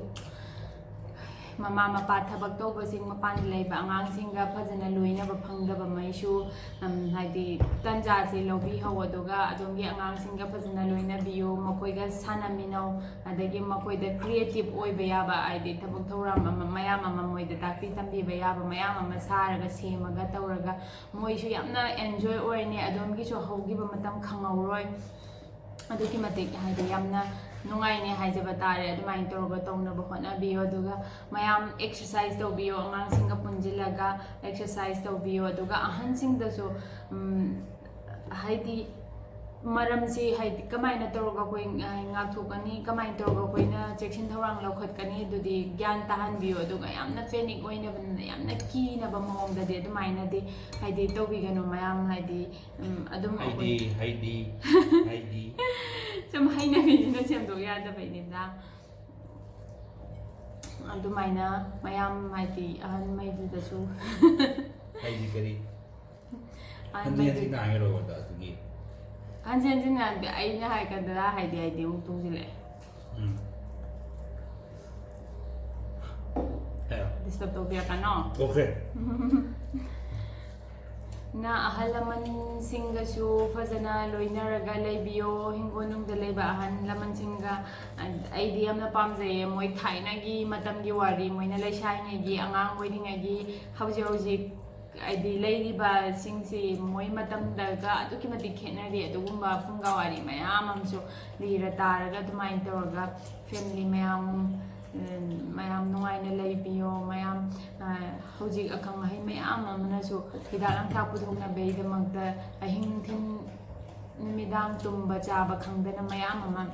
ꯃꯃꯥ ꯃꯄꯥ ꯊꯕꯛ ꯇꯧꯕꯁꯤꯡ, ꯃꯄꯥꯟꯗ ꯂꯩꯕ ꯑꯉꯥꯡꯁꯤꯡꯒ ꯐꯖꯅ ꯂꯣꯏꯅꯕ ꯐꯪꯗꯕ ꯃꯩꯁꯨ, ꯎꯝ, ꯍꯥꯏꯗꯤ ꯇꯟꯖꯥꯁꯦ ꯂꯧꯕꯤꯍꯧ꯫ ꯑꯗꯨꯒ ꯑꯗꯣꯝꯒꯤ ꯑꯉꯥꯡꯁꯤꯡꯒ ꯐꯖꯅ ꯂꯣꯏꯅꯕꯤꯌꯨ, ꯃꯈꯣꯏꯒ ꯁꯥꯟꯅꯃꯤꯟꯅꯧ, ꯑꯗꯒꯤ ꯃꯈꯣꯏꯗ creative ꯑꯣꯏꯕ ꯌꯥꯕ, ꯍꯥꯏꯗꯤ ꯊꯕꯛ ꯊꯧꯔꯝ ꯑꯃ, ꯃꯌꯥꯝ ꯑꯃ ꯃꯣꯏꯗ ꯇꯥꯛꯄꯤ ꯇꯝꯕꯤꯕ ꯌꯥꯕ ꯃꯌꯥꯝ ꯑꯃ ꯁꯥꯔꯒ, ꯁꯦꯝꯃꯒ ꯇꯧꯔꯒ ꯃꯣꯏꯁꯨ ꯌꯥꯝꯅ enjoy ꯑꯣꯏꯔꯅꯤ꯫ ꯑꯗꯣꯝꯒꯤꯁꯨ ꯍꯧꯈꯤꯕ ꯃꯇꯝ ꯈꯪꯍꯧꯔꯣꯏ꯫ ꯑꯗꯨꯛꯀꯤ ꯃꯇꯤꯛ ꯍꯥꯏꯗꯤ ꯌꯥꯝꯅ ꯅꯨꯡꯉꯥꯏꯅꯦ ꯍꯥꯏꯖꯕ ꯇꯥꯔꯦ꯫ ꯑꯗꯨꯃꯥꯏꯅ ꯇꯧꯔꯒ ꯇꯧꯅꯕ ꯍꯣꯠꯅꯕꯤꯌꯨ꯫ ꯑꯗꯨꯒ ꯃꯌꯥꯝ exercise ꯇꯧꯕꯤꯌꯨ, ꯑꯉꯥꯡꯁꯤꯡꯒ ꯄꯨꯟꯁꯤꯜꯂꯒ exercise ꯇꯧꯕꯤꯌꯨ꯫ ꯑꯗꯨꯒ ꯑꯍꯟꯁꯤꯡꯗꯁꯨ, ꯎꯝ, ꯍꯥꯏꯗꯤ ꯃꯔꯝꯁꯤ ꯍꯥꯏꯗꯤ ꯀꯃꯥꯏꯅ ꯇꯧꯔꯒ ꯑꯩꯈꯣꯏ ꯉꯥꯛꯊꯣꯛꯀꯅꯤ, ꯀꯃꯥꯏꯅ ꯇꯧꯔꯒ ꯑꯩꯈꯣꯏꯅ ꯆꯦꯛꯁꯤꯟ ꯊꯧꯔꯥꯡ ꯂꯧꯈꯠꯀꯅꯤ, ꯑꯗꯨꯗꯤ ꯒ꯭ꯌꯥꯟ ꯇꯥꯍꯟꯕꯤꯌꯨ꯫ ꯑꯗꯨꯒ ꯌꯥꯝꯅ panic ꯑꯣꯏꯅꯕꯅꯤꯅ, ꯌꯥꯝꯅ ꯀꯤꯅꯕ ꯃꯑꯣꯡꯗꯗꯤ ꯑꯗꯨꯃꯥꯏꯅꯗꯤ ꯍꯥꯏꯗꯤ ꯇꯧꯕꯤꯒꯅꯨ ꯃꯌꯥꯝ, ꯍꯥꯏꯗꯤ, ꯎꯝ, ꯑꯗꯨꯝ ꯍꯥꯏꯗꯤ ꯑꯩꯈꯣꯏ ꯍꯥꯏꯗꯤ ꯍꯥꯏꯗꯤ ꯁꯨꯝ ꯍꯩꯅꯕꯤꯁꯤꯅ ꯁꯦꯝꯗꯣꯛ ꯌꯥꯗꯕꯩꯅꯤꯗ꯫ ꯑꯗꯨꯃꯥꯏꯅ ꯃꯌꯥꯝ ꯍꯥꯏꯗꯤ ꯑꯍꯟꯉꯩꯗꯨꯗꯁꯨ ꯍꯥꯏꯗꯤ ꯀꯔꯤ? ꯍꯟꯖꯤꯟ ꯑꯍꯟꯉꯩꯗꯨ ꯍꯟꯖꯤꯟ ꯍꯥꯏꯔꯣꯕ ꯑꯗꯨꯒꯤ꯫ ꯍꯟꯖꯤꯟ ꯍꯟꯖꯤꯟ ꯍꯥꯏꯕꯗꯤ ꯑꯩꯅ ꯍꯥꯏ ꯀꯥꯟꯗ ꯍꯥꯏꯗꯤ ꯍꯥꯏꯗꯤ ꯑꯃꯨꯛ ꯊꯣꯡꯖꯤꯜꯂꯛꯑꯦ꯫ ꯎꯝ꯫ ꯍꯥꯏꯔꯣ꯫ Disturb ꯇꯧꯕꯤꯔꯛꯀꯅꯣ꯫ Okay꯫ ꯅ ꯑꯍꯜ ꯂꯃꯟꯁꯤꯡꯒꯁꯨ ꯐꯖꯅ ꯂꯣꯏꯅꯔꯒ ꯂꯩꯕꯤꯌꯣ꯫ ꯍꯤꯡꯒꯣꯜꯅꯨꯡꯗ ꯂꯩꯕ ꯑꯍꯜ ꯂꯃꯟꯁꯤꯡꯒ ꯑꯩꯗꯤ ꯌꯥꯝꯅ ꯄꯥꯝꯖꯩꯌꯦ꯫ ꯃꯣꯏ ꯊꯥꯏꯅꯒꯤ ꯃꯇꯝꯒꯤ ꯋꯥꯔꯤ, ꯃꯣꯏꯅ ꯂꯩꯁꯥꯔꯤꯉꯩꯒꯤ, ꯑꯉꯥꯡ ꯑꯣꯏꯔꯤꯉꯩꯒꯤ, ꯍꯧꯖꯤꯛ ꯍꯧꯖꯤꯛ ꯍꯥꯏꯗꯤ ꯂꯩꯔꯤꯕꯁꯤꯡꯁꯤ ꯃꯣꯏ ꯃꯇꯝꯗꯒ ꯑꯗꯨꯛꯀꯤ ꯃꯇꯤꯛ ꯈꯦꯠꯅꯔꯤ꯫ ꯑꯗꯨꯒꯨꯝꯕ ꯐꯨꯡꯒꯥ ꯋꯥꯔꯤ ꯃꯌꯥꯝ ꯑꯃꯁꯨ ꯂꯤꯔ ꯇꯥꯔꯒ ꯑꯗꯨꯃꯥꯏꯅ ꯇꯧꯔꯒ family ꯃꯌꯥꯝ, ꯎꯝ, ꯃꯌꯥꯝ ꯅꯨꯡꯉꯥꯏꯅ ꯂꯩꯕꯤꯌꯣ꯫ ꯃꯌꯥꯝ, ꯑ, ꯍꯧꯖꯤꯛ ꯑꯈꯪ ꯑꯍꯩ ꯃꯌꯥꯝ ꯑꯃꯅꯁꯨ ꯍꯤꯗꯥꯛ ꯂꯥꯡꯊꯛ ꯄꯨꯊꯣꯛꯅꯕꯒꯤꯗꯃꯛꯇ ꯑꯍꯤꯡ ꯅꯨꯡꯊꯤꯜ ꯅꯨꯃꯤꯗꯥꯡ ꯇꯨꯝꯕ ꯆꯥꯕ ꯈꯪꯗꯅ ꯃꯌꯥꯝ ꯑꯃ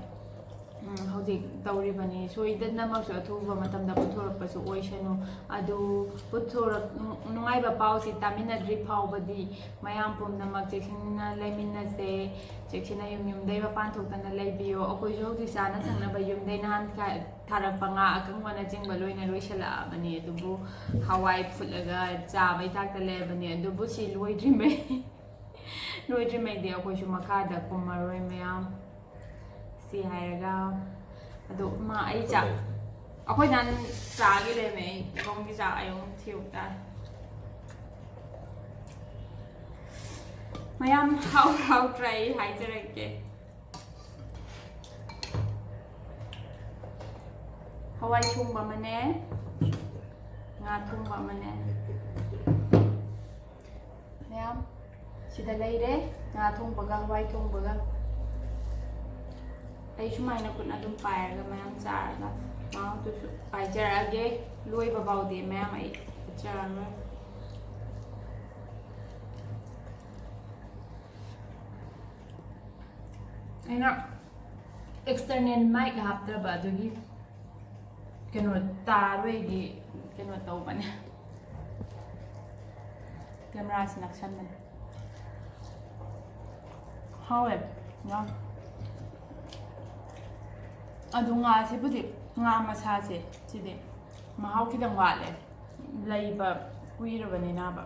ꯎꯝ, ꯍꯧꯖꯤꯛ ꯇꯧꯔꯤꯕꯅꯤ꯫ ꯁꯣꯏꯗꯅꯃꯛꯁꯨ ꯑꯊꯨꯕ ꯃꯇꯝꯗ ꯄꯨꯊꯣꯔꯛꯄꯁꯨ ꯑꯣꯏꯁꯅꯨ꯫ ꯑꯗꯨ ꯄꯨꯊꯣꯔꯛ-, ꯅꯨꯡꯉꯥꯏꯕ ꯄꯥꯎꯁꯤ ꯇꯥꯃꯤꯟꯅꯗ꯭ꯔꯤ ꯐꯥꯎꯕꯗꯤ ꯃꯌꯥꯝ ꯄꯨꯝꯅꯃꯛ ꯆꯦꯛꯁꯤꯟꯅ ꯂꯩꯃꯤꯟꯅꯁꯦ꯫ ꯆꯦꯛꯁꯤꯟꯅ ꯌꯨꯝ ꯌꯨꯝꯗꯩ ꯃꯄꯥꯟ ꯊꯣꯛꯇꯅ ꯂꯩꯕꯤꯌꯣ꯫ ꯑꯩꯈꯣꯏꯁꯨ ꯍꯧꯖꯤꯛ ꯆꯥꯅ ꯊꯛꯅꯕ ꯌꯨꯝꯗꯩ ꯅꯍꯥꯟ ꯊꯥ-, ꯊꯥꯔꯛꯄ ꯉꯥ ꯑꯀꯪꯕꯅꯆꯤꯡꯕ ꯂꯣꯏꯅ ꯂꯣꯏꯁꯤꯜꯂꯛꯑꯕꯅꯤ꯫ ꯑꯗꯨꯕꯨ ꯍꯋꯥꯏ ꯐꯨꯠꯂꯒ ꯆꯥꯕꯩ ꯊꯥꯛꯇ ꯂꯩꯔꯕꯅꯤ꯫ ꯑꯗꯨꯕꯨ ꯁꯤ ꯂꯣꯏꯗ꯭ꯔꯤꯉꯩ, ꯂꯣꯏꯗ꯭ꯔꯤꯉꯩꯗꯤ ꯑꯩꯈꯣꯏꯁꯨ ꯃꯈꯥꯗ ꯀꯨꯝꯃꯔꯣꯏ ꯃꯌꯥꯝ꯫ ꯁꯤ ꯍꯥꯏꯔꯒ, ꯑꯗꯣ ꯃꯥ ꯑꯩ ꯆꯥꯛ, ꯑꯩꯈꯣꯏ ꯅꯍꯥꯟ ꯆꯥꯒꯤ ꯂꯩꯔꯝꯃꯦ꯫ ꯑꯩ ꯏꯇꯣꯝꯒꯤ ꯆꯥꯛ ꯑꯩ ꯑꯃꯨꯛ ꯊꯤꯔꯨ ꯇꯥꯔꯦ꯫ ꯃꯌꯥꯝ ꯍꯥꯎ ꯍꯥꯎꯇ꯭ꯔꯥ ꯑꯩ ꯍꯥꯏꯖꯔꯛꯀꯦ꯫ ꯍꯋꯥꯏ ꯊꯣꯡꯕ ꯑꯃꯅꯦ, ꯉꯥ ꯊꯣꯡꯕ ꯑꯃꯅꯦ꯫ ꯃꯌꯥꯝ ꯁꯤꯗ ꯂꯩꯔꯦ, ꯉꯥ ꯊꯣꯡꯕꯒ ꯍꯋꯥꯏ ꯊꯣꯡꯕꯒ꯫ ꯑꯩ ꯁꯨꯃꯥꯏꯅ ꯈꯨꯠꯅ ꯑꯗꯨꯝ ꯄꯥꯏꯔꯒ ꯃꯌꯥꯝ ꯆꯥꯔꯒ, ꯃꯍꯥꯎꯗꯨꯁꯨ ꯄꯥꯏꯖꯔꯛꯑꯒꯦ꯫ ꯂꯣꯏꯕ ꯐꯥꯎꯗꯤ ꯃꯌꯥꯝ ꯑꯩ ꯆꯥꯔꯔꯣꯏ꯫ ꯑꯩꯅ external mic ꯍꯥꯞꯇ꯭ꯔꯕ ꯑꯗꯨꯒꯤ ꯀꯩꯅꯣ ꯇꯥꯔꯣꯏꯒꯤ ꯀꯩꯅꯣ ꯇꯧꯕꯅꯦ꯫ ꯀꯦꯃꯦꯔꯥꯁꯤ ꯅꯛꯁꯟꯕꯅꯦ꯫ ꯍꯥꯎꯋꯦ ꯌꯥꯝ꯫ ꯑꯗꯨ ꯉꯥꯁꯤꯕꯨꯗꯤ, ꯉꯥ ꯃꯁꯥꯁꯦ ꯁꯤꯗꯤ ꯃꯍꯥꯎ ꯈꯤꯇꯪ ꯋꯥꯠꯂꯦ꯫ ꯂꯩꯕ ꯀꯨꯏꯔꯕꯅꯤꯅꯕ,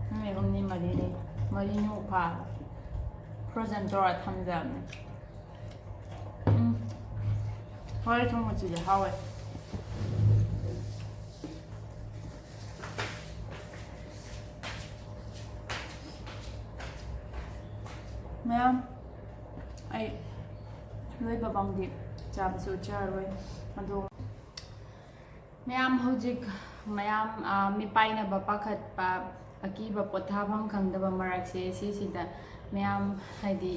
ꯅꯨꯃꯤꯠ ꯍꯨꯝꯅꯤ ꯃꯔꯤꯅꯤ, ꯃꯔꯤꯅꯤꯃꯨꯛ ꯐꯥꯔꯦ꯫ Frozen ꯇꯧꯔ ꯊꯝꯖꯕꯅꯦ꯫ ꯎꯝ꯫ ꯍꯋꯥꯏ ꯊꯣꯡꯕꯁꯤꯗꯤ ꯍꯥꯎꯋꯦ꯫ ꯃꯌꯥꯝ, ꯑꯩ ꯂꯣꯏꯕ ꯐꯥꯎꯗꯤ ꯆꯥꯕꯁꯨ ꯎꯠꯆꯔꯔꯣꯏ꯫ ꯑꯗꯣ ꯃꯌꯥꯝ ꯍꯧꯖꯤꯛ ꯃꯌꯥꯝ, ꯑ, ꯃꯤꯄꯥꯏꯅꯕ ꯄꯥꯈꯠꯄ, ꯑꯀꯤꯕ ꯄꯣꯊꯥꯐꯝ ꯈꯪꯗꯕ ꯃꯔꯛꯁꯦ ꯁꯤꯁꯤꯗ ꯃꯌꯥꯝ ꯍꯥꯏꯗꯤ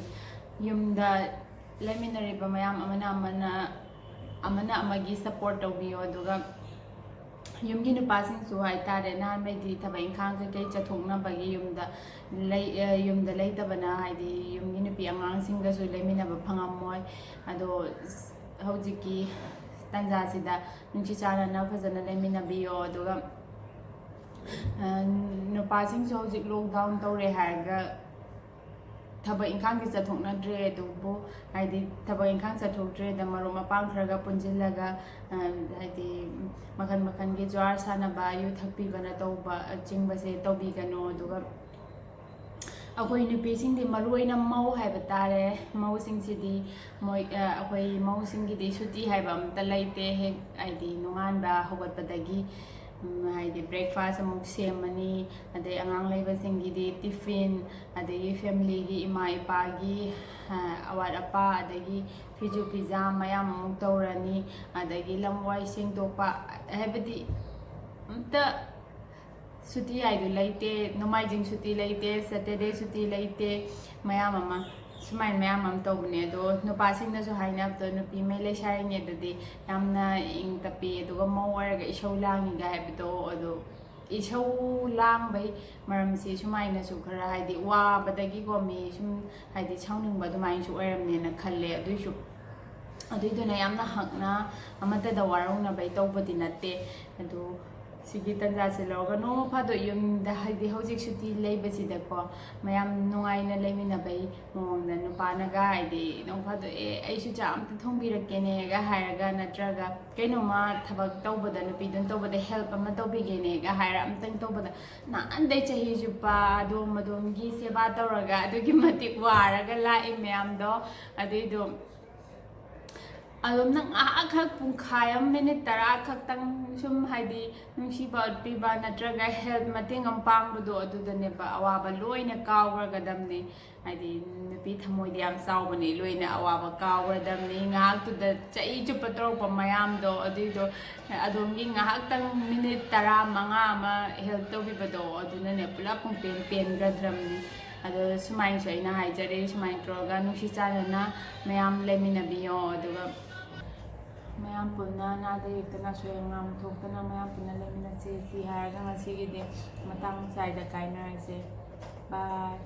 ꯌꯨꯝꯗ ꯂꯩꯃꯤꯟꯅꯔꯤꯕ ꯃꯌꯥꯝ ꯑꯃꯅ ꯑꯃꯅ, ꯑꯃꯅ ꯑꯃꯒꯤ support ꯇꯧꯕꯤꯌꯣ꯫ ꯑꯗꯨꯒ ꯌꯨꯝꯒꯤ ꯅꯨꯄꯥꯁꯤꯡꯁꯨ ꯍꯥꯏꯇꯥꯔꯦ, ꯅꯍꯥꯟꯃꯩꯗꯤ ꯊꯕꯛ ꯏꯪꯈꯥꯡ ꯀꯩꯀꯩ ꯆꯠꯊꯣꯛꯅꯕꯒꯤ ꯌꯨꯝꯗ ꯂꯩ-, ꯑ, ꯌꯨꯝꯗ ꯂꯩꯇꯕꯅ ꯍꯥꯏꯗꯤ ꯌꯨꯝꯒꯤ ꯅꯨꯄꯤ ꯑꯉꯥꯡꯁꯤꯡꯒꯁꯨ ꯂꯩꯃꯤꯟꯅꯕ ꯐꯪꯉꯝꯃꯣꯏ꯫ ꯑꯗꯣ ꯍꯧꯖꯤꯛꯀꯤ ꯇꯥꯟꯖꯥꯁꯤꯗ ꯅꯨꯡꯁꯤ ꯆꯥꯟꯅꯅ ꯐꯖꯅ ꯂꯩꯃꯤꯟꯅꯕꯤꯌꯣ꯫ ꯑꯗꯨꯒ ꯅꯨꯄꯥꯁꯤꯡꯁꯨ ꯍꯧꯖꯤꯛ ꯂꯣꯛꯗꯥꯎꯟ ꯇꯧꯔꯦ ꯍꯥꯏꯔꯒ ꯊꯕꯛ ꯏꯪꯈꯥꯡꯗꯤ ꯆꯠꯊꯣꯛꯅꯗ꯭ꯔꯦ꯫ ꯑꯗꯨꯕꯨ ꯍꯥꯏꯗꯤ ꯊꯕꯛ ꯏꯪꯈꯥꯡ ꯆꯠꯊꯣꯛꯇ꯭ꯔꯦꯗ, ꯃꯔꯨꯞ ꯃꯄꯥꯡ ꯈꯔꯒ ꯄꯨꯟꯁꯤꯜꯂꯒ ꯍꯥꯏꯗꯤ ꯃꯈꯜ ꯃꯈꯜꯒꯤ ꯖ꯭ꯋꯥꯔ ꯁꯥꯟꯅꯕ, ꯌꯨ ꯊꯛꯄꯤꯕꯅ ꯇꯧꯕ ꯆꯤꯡꯕꯁꯦ ꯇꯧꯕꯤꯒꯅꯨ꯫ ꯑꯗꯨꯒ ꯑꯩꯈꯣꯏ ꯅꯨꯄꯤꯁꯤꯡꯗꯤ, ꯃꯔꯨ ꯑꯣꯏꯅ ꯃꯧ ꯍꯥꯏꯕ ꯇꯥꯔꯦ, ꯃꯧꯁꯤꯡꯁꯤꯗꯤ ꯃꯣꯏ ꯑꯩꯈꯣꯏ ꯃꯧꯁꯤꯡꯒꯤꯗꯤ ꯁꯨꯇꯤ ꯍꯥꯏꯕ ꯑꯝꯇ ꯂꯩꯇꯦ꯫ ꯍꯦꯛ ꯍꯥꯏꯗꯤ ꯅꯣꯡꯉꯥꯟꯕ ꯍꯧꯒꯠꯄꯗꯒꯤ ꯍꯥꯏꯗꯤ ꯕ꯭ꯔꯦꯛꯐꯥꯁ ꯑꯃꯨꯛ ꯁꯦꯝꯃꯅꯤ, ꯑꯗꯩ ꯑꯉꯥꯡ ꯂꯩꯕꯁꯤꯡꯒꯤꯗꯤ ꯇꯤꯐꯤꯟ, ꯑꯗꯒꯤ ꯐꯦꯃꯤꯂꯤꯒꯤ ꯏꯃꯥ ꯏꯄꯥꯒꯤ ꯑꯋꯥꯠ ꯑꯄꯥ, ꯑꯗꯒꯤ ꯐꯤꯖꯨ ꯐꯤꯖꯥꯝ ꯃꯌꯥꯝ ꯑꯃꯨꯛ ꯇꯧꯔꯅꯤ, ꯑꯗꯒꯤ ꯂꯝ ꯋꯥꯏ ꯁꯦꯡꯗꯣꯛꯄ, ꯍꯥꯏꯕꯗꯤ ꯑꯝꯇ ꯁꯨꯇꯤ ꯍꯥꯏꯗꯨ ꯂꯩꯇꯦ꯫ ꯅꯣꯡꯃꯥꯏꯖꯤꯡ ꯁꯨꯇꯤ ꯂꯩꯇꯦ, ꯁꯦꯇꯔꯗꯦ ꯁꯨꯇꯤ ꯂꯩꯇꯦ, ꯃꯌꯥꯝ ꯑꯃ ꯁꯨꯃꯥꯏꯅ ꯃꯌꯥꯝ ꯑꯃ ꯇꯧꯕꯅꯦ꯫ ꯑꯗꯣ ꯅꯨꯄꯥꯁꯤꯡꯅꯁꯨ ꯍꯥꯏꯅꯕꯗꯣ, ꯅꯨꯄꯤꯉꯩ ꯂꯩꯁꯥꯔꯤꯉꯩꯗꯗꯤ ꯌꯥꯝꯅ ꯏꯪ ꯇꯞꯄꯤ, ꯑꯗꯨꯒ ꯃꯧ ꯑꯣꯏꯔꯒ ꯏꯁꯧ ꯂꯥꯡꯉꯤꯒ ꯍꯥꯏꯕꯗꯣ, ꯑꯗꯣ ꯏꯁꯧ ꯂꯥꯡꯕꯩ ꯃꯔꯝꯁꯤ ꯁꯨꯃꯥꯏꯅꯁꯨ ꯈꯔ ꯍꯥꯏꯗꯤ ꯋꯥꯕꯗꯒꯤꯀꯣ, ꯃꯤ ꯁꯨꯝ ꯍꯥꯏꯗꯤ ꯁꯥꯎꯅꯤꯡꯕ ꯑꯗꯨꯃꯥꯏꯅꯁꯨ ꯑꯣꯏꯔꯝꯅꯦꯅ ꯈꯜꯂꯦ꯫ ꯑꯗꯨꯏꯁꯨ ꯑꯗꯨꯏꯗꯨꯅ ꯌꯥꯝꯅ ꯍꯛꯅ ꯑꯃꯠꯇꯗ ꯋꯥꯔꯧꯅꯕꯩ ꯇꯧꯕꯗꯤ ꯅꯠꯇꯦ꯫ ꯑꯗꯨ ꯁꯤꯒꯤ ꯇꯥꯟꯖꯥꯁꯦ ꯂꯧꯔꯒ ꯅꯣꯡꯃ ꯐꯥꯗꯣꯛ ꯌꯨꯝꯗ, ꯍꯥꯏꯗꯤ ꯍꯧꯖꯤꯛ ꯁꯨꯇꯤ ꯂꯩꯕꯁꯤꯗꯀꯣ, ꯃꯌꯥꯝ ꯅꯨꯡꯉꯥꯏꯅ ꯂꯩꯃꯤꯟꯅꯕꯩ ꯃꯑꯣꯡꯗ ꯅꯨꯄꯥꯅꯒ ꯍꯥꯏꯗꯤ ꯅꯣꯡ ꯐꯥꯗꯣꯛ "ꯑꯦ, ꯑꯩꯁꯨ ꯆꯥꯛ ꯑꯝꯇ ꯊꯣꯡꯕꯤꯔꯛꯀꯦꯅꯦꯒ" ꯍꯥꯏꯔꯒ, ꯅꯠꯇ꯭ꯔꯒ ꯀꯩꯅꯣꯝꯃ ꯊꯕꯛ ꯇꯧꯕꯗ, ꯅꯨꯄꯤꯗꯨꯅ ꯇꯧꯕꯗ ꯍꯦꯜꯞ ꯑꯃ ꯇꯧꯕꯤꯒꯦꯅꯦꯒ ꯍꯥꯏꯔ ꯑꯝꯇꯪ ꯇꯧꯕꯗ, ꯅꯍꯥꯟꯗꯩ ꯆꯍꯤ ꯆꯨꯞꯄ ꯑꯗꯣꯝ ꯑꯗꯣꯝꯒꯤ ꯁꯦꯕꯥ ꯇꯧꯔꯒ ꯑꯗꯨꯛꯀꯤ ꯃꯇꯤꯛ ꯋꯥꯔꯒ ꯂꯥꯛꯏ ꯃꯌꯥꯝꯗꯣ, ꯑꯗꯨꯏꯗꯣ ꯑꯗꯨꯝ ꯅꯪ ꯉꯥꯏꯍꯥꯛꯈꯛ, ꯄꯨꯡꯈꯥꯏ ꯑꯃ, ꯃꯤꯅꯤꯠ ꯇꯔꯥ ꯈꯛꯇꯪ ꯁꯨꯝ ꯍꯥꯏꯗꯤ ꯅꯨꯡꯁꯤꯕ ꯎꯠꯄꯤꯕ ꯅꯠꯇ꯭ꯔꯒ ꯍꯦꯜꯞ, ꯃꯇꯦꯡ ꯑꯃ ꯄꯥꯡꯕꯗꯣ, ꯑꯗꯨꯗꯅꯦꯕ ꯑꯋꯥꯕ ꯂꯣꯏꯅ ꯀꯥꯎꯈ꯭ꯔꯒꯗꯕꯅꯤ꯫ ꯍꯥꯏꯗꯤ ꯅꯨꯄꯤ ꯊꯃꯣꯏꯗꯤ ꯌꯥꯝ ꯆꯥꯎꯕꯅꯤ, ꯂꯣꯏꯅ ꯑꯋꯥꯕ ꯀꯥꯎꯈ꯭ꯔꯗꯕꯅꯤ꯫ ꯉꯥꯏꯍꯥꯛꯇꯨꯗ ꯆꯍꯤ ꯆꯨꯞꯄ ꯇꯧꯔꯛꯄ ꯃꯌꯥꯝꯗꯣ, ꯑꯗꯨꯏꯗꯣ ꯑꯗꯣꯝꯒꯤ ꯉꯥꯏꯍꯥꯛꯇꯪ ꯃꯤꯅꯤꯠ ꯇꯔꯥ ꯃꯉꯥ ꯑꯃ ꯍꯦꯜꯞ ꯇꯧꯕꯤꯕꯗꯣ, ꯑꯗꯨꯅꯅꯦ ꯄꯨꯂꯞ ꯄꯨꯡꯄꯦꯟ ꯄꯦꯟꯈ꯭ꯔꯗ꯭ꯔꯕꯅꯤ꯫ ꯑꯗꯣ ꯁꯨꯃꯥꯏꯅꯁꯨ ꯑꯩꯅ ꯍꯥꯏꯖꯔꯤ, ꯁꯨꯃꯥꯏꯅ ꯇꯧꯔꯒ ꯅꯨꯡꯁꯤ ꯆꯥꯟꯅꯅ ꯃꯌꯥꯝ ꯂꯩꯃꯤꯟꯅꯕꯤꯌꯣ꯫ ꯑꯗꯨꯒ ꯃꯌꯥꯝ ꯄꯨꯟꯅ ꯅꯥꯗ ꯌꯦꯛꯇꯅ, ꯑꯁꯣꯏ ꯑꯉꯥꯝ ꯊꯣꯛꯇꯅ ꯃꯌꯥꯝ ꯄꯨꯟꯅ ꯂꯩꯃꯤꯟꯅꯁꯤ꯫ ꯁꯤ ꯍꯥꯏꯔꯒ ꯉꯁꯤꯒꯤꯗꯤ ꯃꯇꯥꯡ ꯁ꯭ꯋꯥꯏꯗ ꯀꯥꯏꯅꯔꯁꯦ꯫ ꯕꯥꯏ꯫